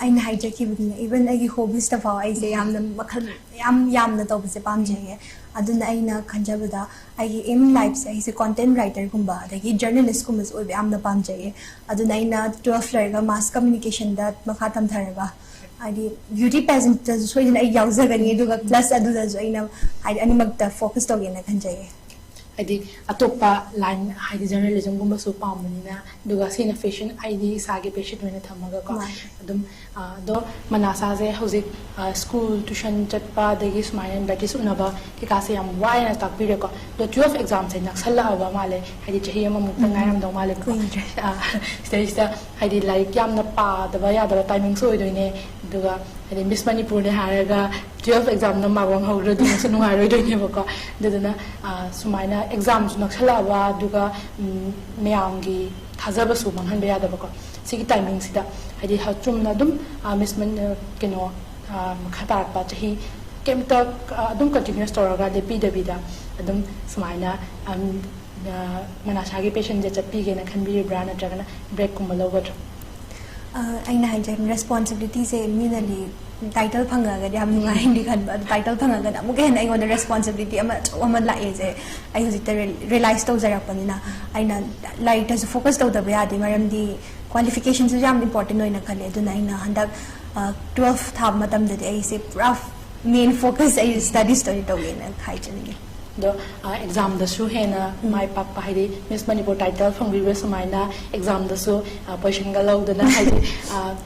ꯑꯩꯅ ꯍꯥꯏꯖꯈꯤꯕꯗꯨꯅꯦ, even ꯑꯩꯒꯤ hobbies ꯇ ꯐꯥꯎ ꯑꯩꯁꯦ ꯌꯥꯝꯅ ꯃꯈꯜ ꯌꯥꯝ ꯌꯥꯝꯅ ꯇꯧꯕꯁꯦ ꯄꯥꯝꯖꯩꯌꯦ꯫ ꯑꯗꯨꯅ ꯑꯩꯅ ꯈꯟꯖꯕꯗ ꯑꯩꯒꯤ aim in life ꯁꯦ ꯑꯩꯁꯦ content writer ꯒꯨꯝꯕ ꯑꯗꯒꯤ journalist ꯀꯨꯝꯕꯁꯨ ꯑꯣꯏꯕ ꯌꯥꯝꯅ ꯄꯥꯝꯖꯩꯌꯦ꯫ ꯑꯗꯨꯅ ꯑꯩꯅ twelve ꯂꯣꯏꯔꯒ mass communication ꯗ ꯃꯈꯥ ꯇꯝꯊꯔꯒ ꯍꯥꯏꯗꯤ beauty pageant ꯇꯁꯨ ꯁꯣꯏꯗꯅ ꯑꯩ ꯌꯥꯎꯖꯒꯅꯤ, ꯑꯗꯨꯒ plus ꯑꯗꯨꯗꯁꯨ ꯑꯩꯅ ꯍꯥꯏꯗꯤ ꯑꯅꯤꯃꯛꯇ focus ꯇꯧꯒꯦꯅ ꯈꯟꯖꯩꯌꯦ꯫ ꯍꯥꯏꯗꯤ ꯑꯇꯣꯞꯄ line, ꯍꯥꯏꯗꯤ journalism ꯒꯨꯝꯕꯁꯨ ꯄꯥꯝꯕꯅꯤꯅ, ꯑꯗꯨꯒ ꯁꯤꯅ fashion, ꯑꯩꯗꯤ ꯏꯁꯥꯒꯤ passion ꯑꯣꯏꯅ ꯊꯝꯃꯒꯀꯣ꯫ ꯃꯥꯅꯦ꯫ ꯑꯗꯨꯝ ꯑꯗꯣ ꯃꯅꯥꯁꯥꯁꯦ ꯍꯧꯖꯤꯛ school, tuition ꯆꯠꯄ, ꯑꯗꯒꯤ ꯁꯨꯃꯥꯏꯅ practice ꯎꯅꯕ ꯀꯩꯀꯥꯁꯦ ꯌꯥꯝ ꯋꯥꯏꯅ ꯇꯥꯛꯄꯤꯔꯦꯀꯣ꯫ ꯑꯗꯣ twelve exam ꯁꯦ ꯅꯛꯁꯜꯂꯛꯑꯕ ꯃꯥꯜꯂꯦ, ꯍꯥꯏꯗꯤ ꯆꯍꯤ ꯑꯃꯃꯨꯛꯇ ꯉꯥꯏꯔꯝꯗꯧ ꯃꯥꯜꯂꯦꯕꯀꯣ꯫ ꯀꯨꯏꯗ꯭ꯔꯦ꯫ ꯁꯤꯗꯩꯁꯤꯗ ꯍꯥꯏꯗꯤ ꯂꯥꯏꯔꯤꯛ ꯌꯥꯝꯅ ꯄꯥꯗꯕ ꯌꯥꯗꯕ timing ꯁꯨ ꯑꯣꯏꯗꯣꯏꯅꯦ꯫ ꯑꯗꯨꯒ ꯍꯥꯏꯗꯤ Miss Manipur ꯅꯦ ꯍꯥꯏꯔꯒ twelve exam ꯅ ꯃꯥꯔꯛ ꯋꯥꯡꯍꯧꯗ꯭ꯔꯗꯤ ꯑꯃꯨꯛꯁꯨ ꯅꯨꯡꯉꯥꯏꯔꯣꯏꯗꯣꯏꯅꯦꯕꯀꯣ꯫ ꯑꯗꯨꯗꯨꯅ ꯁꯨꯃꯥꯏꯅ exam ꯁꯨ ꯅꯛꯁꯜꯂꯛꯑꯕ, ꯑꯗꯨꯒ ꯃꯌꯥꯝꯒꯤ ꯊꯥꯖꯕꯁꯨ ꯃꯥꯡꯍꯟꯕ ꯌꯥꯗꯕꯀꯣ꯫ ꯁꯤꯒꯤ timing ꯁꯤꯗ ꯍꯥꯏꯗꯤ ꯆꯨꯝꯅ ꯑꯗꯨꯝ Miss ꯀꯩꯅꯣ ꯃꯈꯥ ꯇꯥꯔꯛꯄ ꯆꯍꯤ ꯀꯩꯝꯇ ꯑꯗꯨꯝ continuous ꯇꯧꯔꯒ ꯂꯦꯞꯄꯤꯗꯕꯤꯗ ꯑꯗꯨꯝ ꯁꯨꯃꯥꯏꯅ ꯃꯅꯥꯁꯥꯒꯤ passion ꯁꯦ ꯆꯠꯄꯤꯒꯦꯅ ꯈꯟꯕꯤꯔꯤꯕ꯭ꯔꯥ, ꯅꯠꯇ꯭ꯔꯒꯅ break ꯀꯨꯝꯕ ꯂꯧꯒꯗ꯭ꯔꯥ? ꯑꯩꯅ ꯍꯥꯏꯖꯩ, responsibility ꯁꯦ ꯃꯤꯅꯗꯤ title ꯐꯪꯉꯒꯗꯤ ꯌꯥꯝ ꯅꯨꯡꯉꯥꯏꯅꯗꯤ ꯈꯟꯕ, ꯑꯗꯨ title ꯐꯪꯉꯒꯅ ꯑꯃꯨꯛꯀ ꯍꯦꯟꯅ ꯑꯩꯉꯣꯟꯗ responsibility ꯑꯃ ꯑꯆꯧꯕ ꯑꯃ ꯂꯥꯛꯑꯦꯁꯦ ꯑꯩ ꯍꯧꯖꯤꯛꯇ realize ꯇꯧꯖꯔꯛꯄꯅꯤꯅ꯫ ꯑꯩꯅ ꯂꯥꯏꯔꯤꯛꯇꯁꯨ focus ꯇꯧꯗꯕ ꯌꯥꯗꯦ, ꯃꯔꯝꯗꯤ qualification ꯁꯨ ꯌꯥꯝ important ꯑꯣꯏꯅ ꯈꯜꯂꯦ꯫ ꯑꯗꯨꯅ ꯑꯩꯅ ꯍꯟꯗꯛ twelve ꯊꯥꯕ ꯃꯇꯝꯗꯗꯤ ꯑꯩꯁꯦ ꯄꯨꯔꯥ main focus ꯑꯩ studies ꯇ ꯑꯣꯏꯅ ꯇꯧꯒꯦꯅ ꯍꯥꯏꯖꯅꯤꯡꯉꯦ꯫ ꯑꯗꯣ ꯑꯦꯛꯖꯥꯝꯗꯁꯨ ꯍꯦꯟꯅ ꯃꯥꯏ ꯄꯥꯛꯄ, ꯍꯥꯏꯗꯤ ꯃꯤꯁ ꯃꯅꯤꯄꯨꯔ ꯇꯥꯏꯇꯜ ꯐꯪꯕꯤꯕ ꯁꯨꯃꯥꯏꯅ ꯑꯦꯛꯖꯥꯝꯗꯁꯨ ꯄꯣꯖꯤꯁꯟꯒ ꯂꯧꯗꯅ, ꯍꯥꯏꯗꯤ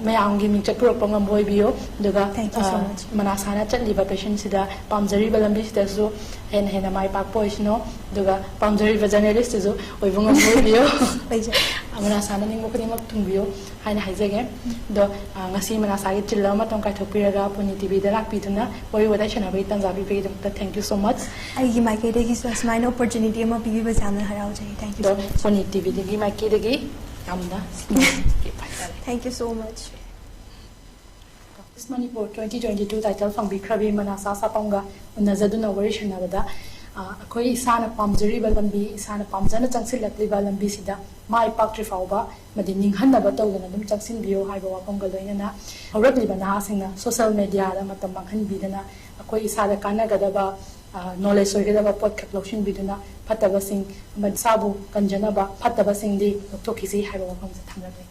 ꯃꯌꯥꯝꯒꯤ ꯃꯤꯡꯆꯠ ꯄꯨꯔꯛꯄ ꯉꯝꯕ ꯑꯣꯏꯕꯤꯌꯨ꯫ ꯑꯗꯨꯒ ꯃꯅꯥꯁꯥꯅ ꯆꯠꯂꯤꯕ ꯄꯦꯁꯟꯁꯤꯗ, ꯄꯥꯝꯖꯔꯤꯕ ꯂꯝꯕꯤꯁꯤꯗꯁꯨ ꯍꯦꯟꯅ ꯍꯦꯟꯅ ꯃꯥꯏ ꯄꯥꯛꯄ ꯑꯣꯏꯁꯅꯨ꯫ ꯑꯗꯨꯒ ꯄꯥꯝꯖꯔꯤꯕ ꯖꯔꯅꯦꯂꯤꯁꯇꯁꯨ ꯑꯣꯏꯕ ꯉꯝꯕ ꯑꯣꯏꯕꯤꯌꯨ꯫ ꯃꯅꯥꯁꯥꯅ ꯅꯤꯡꯕ ꯈꯨꯗꯤꯡꯃꯛ ꯊꯨꯡꯕꯤꯌꯨ ꯍꯥꯏꯅ ꯍꯥꯏꯖꯒꯦ꯫ ꯑꯗꯣ ꯉꯁꯤ ꯃꯅꯥꯁꯥꯒꯤ ꯆꯤꯜꯂꯕ ꯃꯇꯝ ꯀꯥꯏꯊꯣꯛꯄꯤꯔꯒ ꯄꯣꯅꯤ ꯇꯤꯚꯤꯗ ꯂꯥꯛꯄꯤꯗꯨꯅ ꯋꯥꯔꯤ ꯋꯥꯇꯥꯏ ꯁꯥꯟꯅꯕꯒꯤ ꯇꯥꯟꯖꯥ ꯄꯤꯕꯒꯤꯗꯃꯛꯇ thank you so much꯫ ꯑꯩꯒꯤ ꯃꯥꯏꯀꯩꯗꯒꯤꯁꯨ ꯑꯁꯨꯃꯥꯏꯅ ꯑꯣꯄꯣꯔꯆꯨꯅꯤꯇꯤ ꯑꯃ ꯄꯤꯕꯤꯕꯁꯦ ꯌꯥꯝꯅ ꯍꯔꯥꯎꯖꯩ꯫ Thank you ꯑꯗꯣ so much꯫ ꯄꯣꯅꯤ ꯇꯤꯚꯤꯗꯒꯤ ꯃꯥꯏꯀꯩꯗꯒꯤ ꯌꯥꯝꯅ ꯍꯥꯏꯇꯥꯔꯦ꯫ Thank you so much꯫ Miss Manipur twenty twenty two title ꯐꯪꯕꯤꯈ꯭ꯔꯕꯤ ꯃꯅꯥꯁꯥ ꯁꯥꯄꯝꯒ ꯎꯅꯖꯗꯨꯅ ꯋꯥꯔꯤ ꯁꯥꯟꯅꯕꯗ, ꯑꯩꯈꯣꯏ ꯏꯁꯥꯅ ꯄꯥꯝꯖꯔꯤꯕ ꯂꯝꯕꯤ, ꯏꯁꯥꯅ ꯄꯥꯝꯖꯅ ꯆꯪꯁꯤꯜꯂꯛꯂꯤꯕ ꯂꯝꯕꯤꯁꯤꯗ ꯃꯥꯏ ꯄꯥꯛꯇ꯭ꯔꯤ ꯐꯥꯎꯕ ꯑꯃꯗꯤ ꯅꯤꯡꯍꯟꯅꯕ ꯇꯧꯗꯅ ꯑꯗꯨꯝ ꯆꯪꯁꯤꯟꯕꯤꯌꯨ ꯍꯥꯏꯕ ꯋꯥꯐꯝꯒ ꯂꯣꯏꯅꯅ, ꯍꯧꯔꯛꯂꯤꯕ ꯅꯍꯥꯁꯤꯡꯅ ꯁꯣꯁꯦꯜ ꯃꯦꯗꯤꯌꯥꯗ ꯃꯇꯝ ꯃꯥꯡꯍꯟꯕꯤꯗꯅ ꯑꯩꯈꯣꯏ ꯏꯁꯥꯗ ꯀꯥꯟꯅꯒꯗꯕ, ꯅꯣꯂꯦꯖ ꯑꯣꯏꯒꯗꯕ ꯄꯣꯠꯈꯛ ꯂꯧꯁꯤꯟꯕꯤꯗꯨꯅ ꯐꯠꯇꯕꯁꯤꯡ ꯑꯃꯗꯤ ꯏꯁꯥꯕꯨ ꯀꯟꯖꯅꯕ ꯐꯠꯇꯕꯁꯤꯡꯗꯤ ꯂꯧꯊꯣꯛꯈꯤꯁꯤ ꯍꯥꯏꯕ ꯋꯥꯐꯝꯁꯦ ꯊꯝꯖꯒꯦ꯫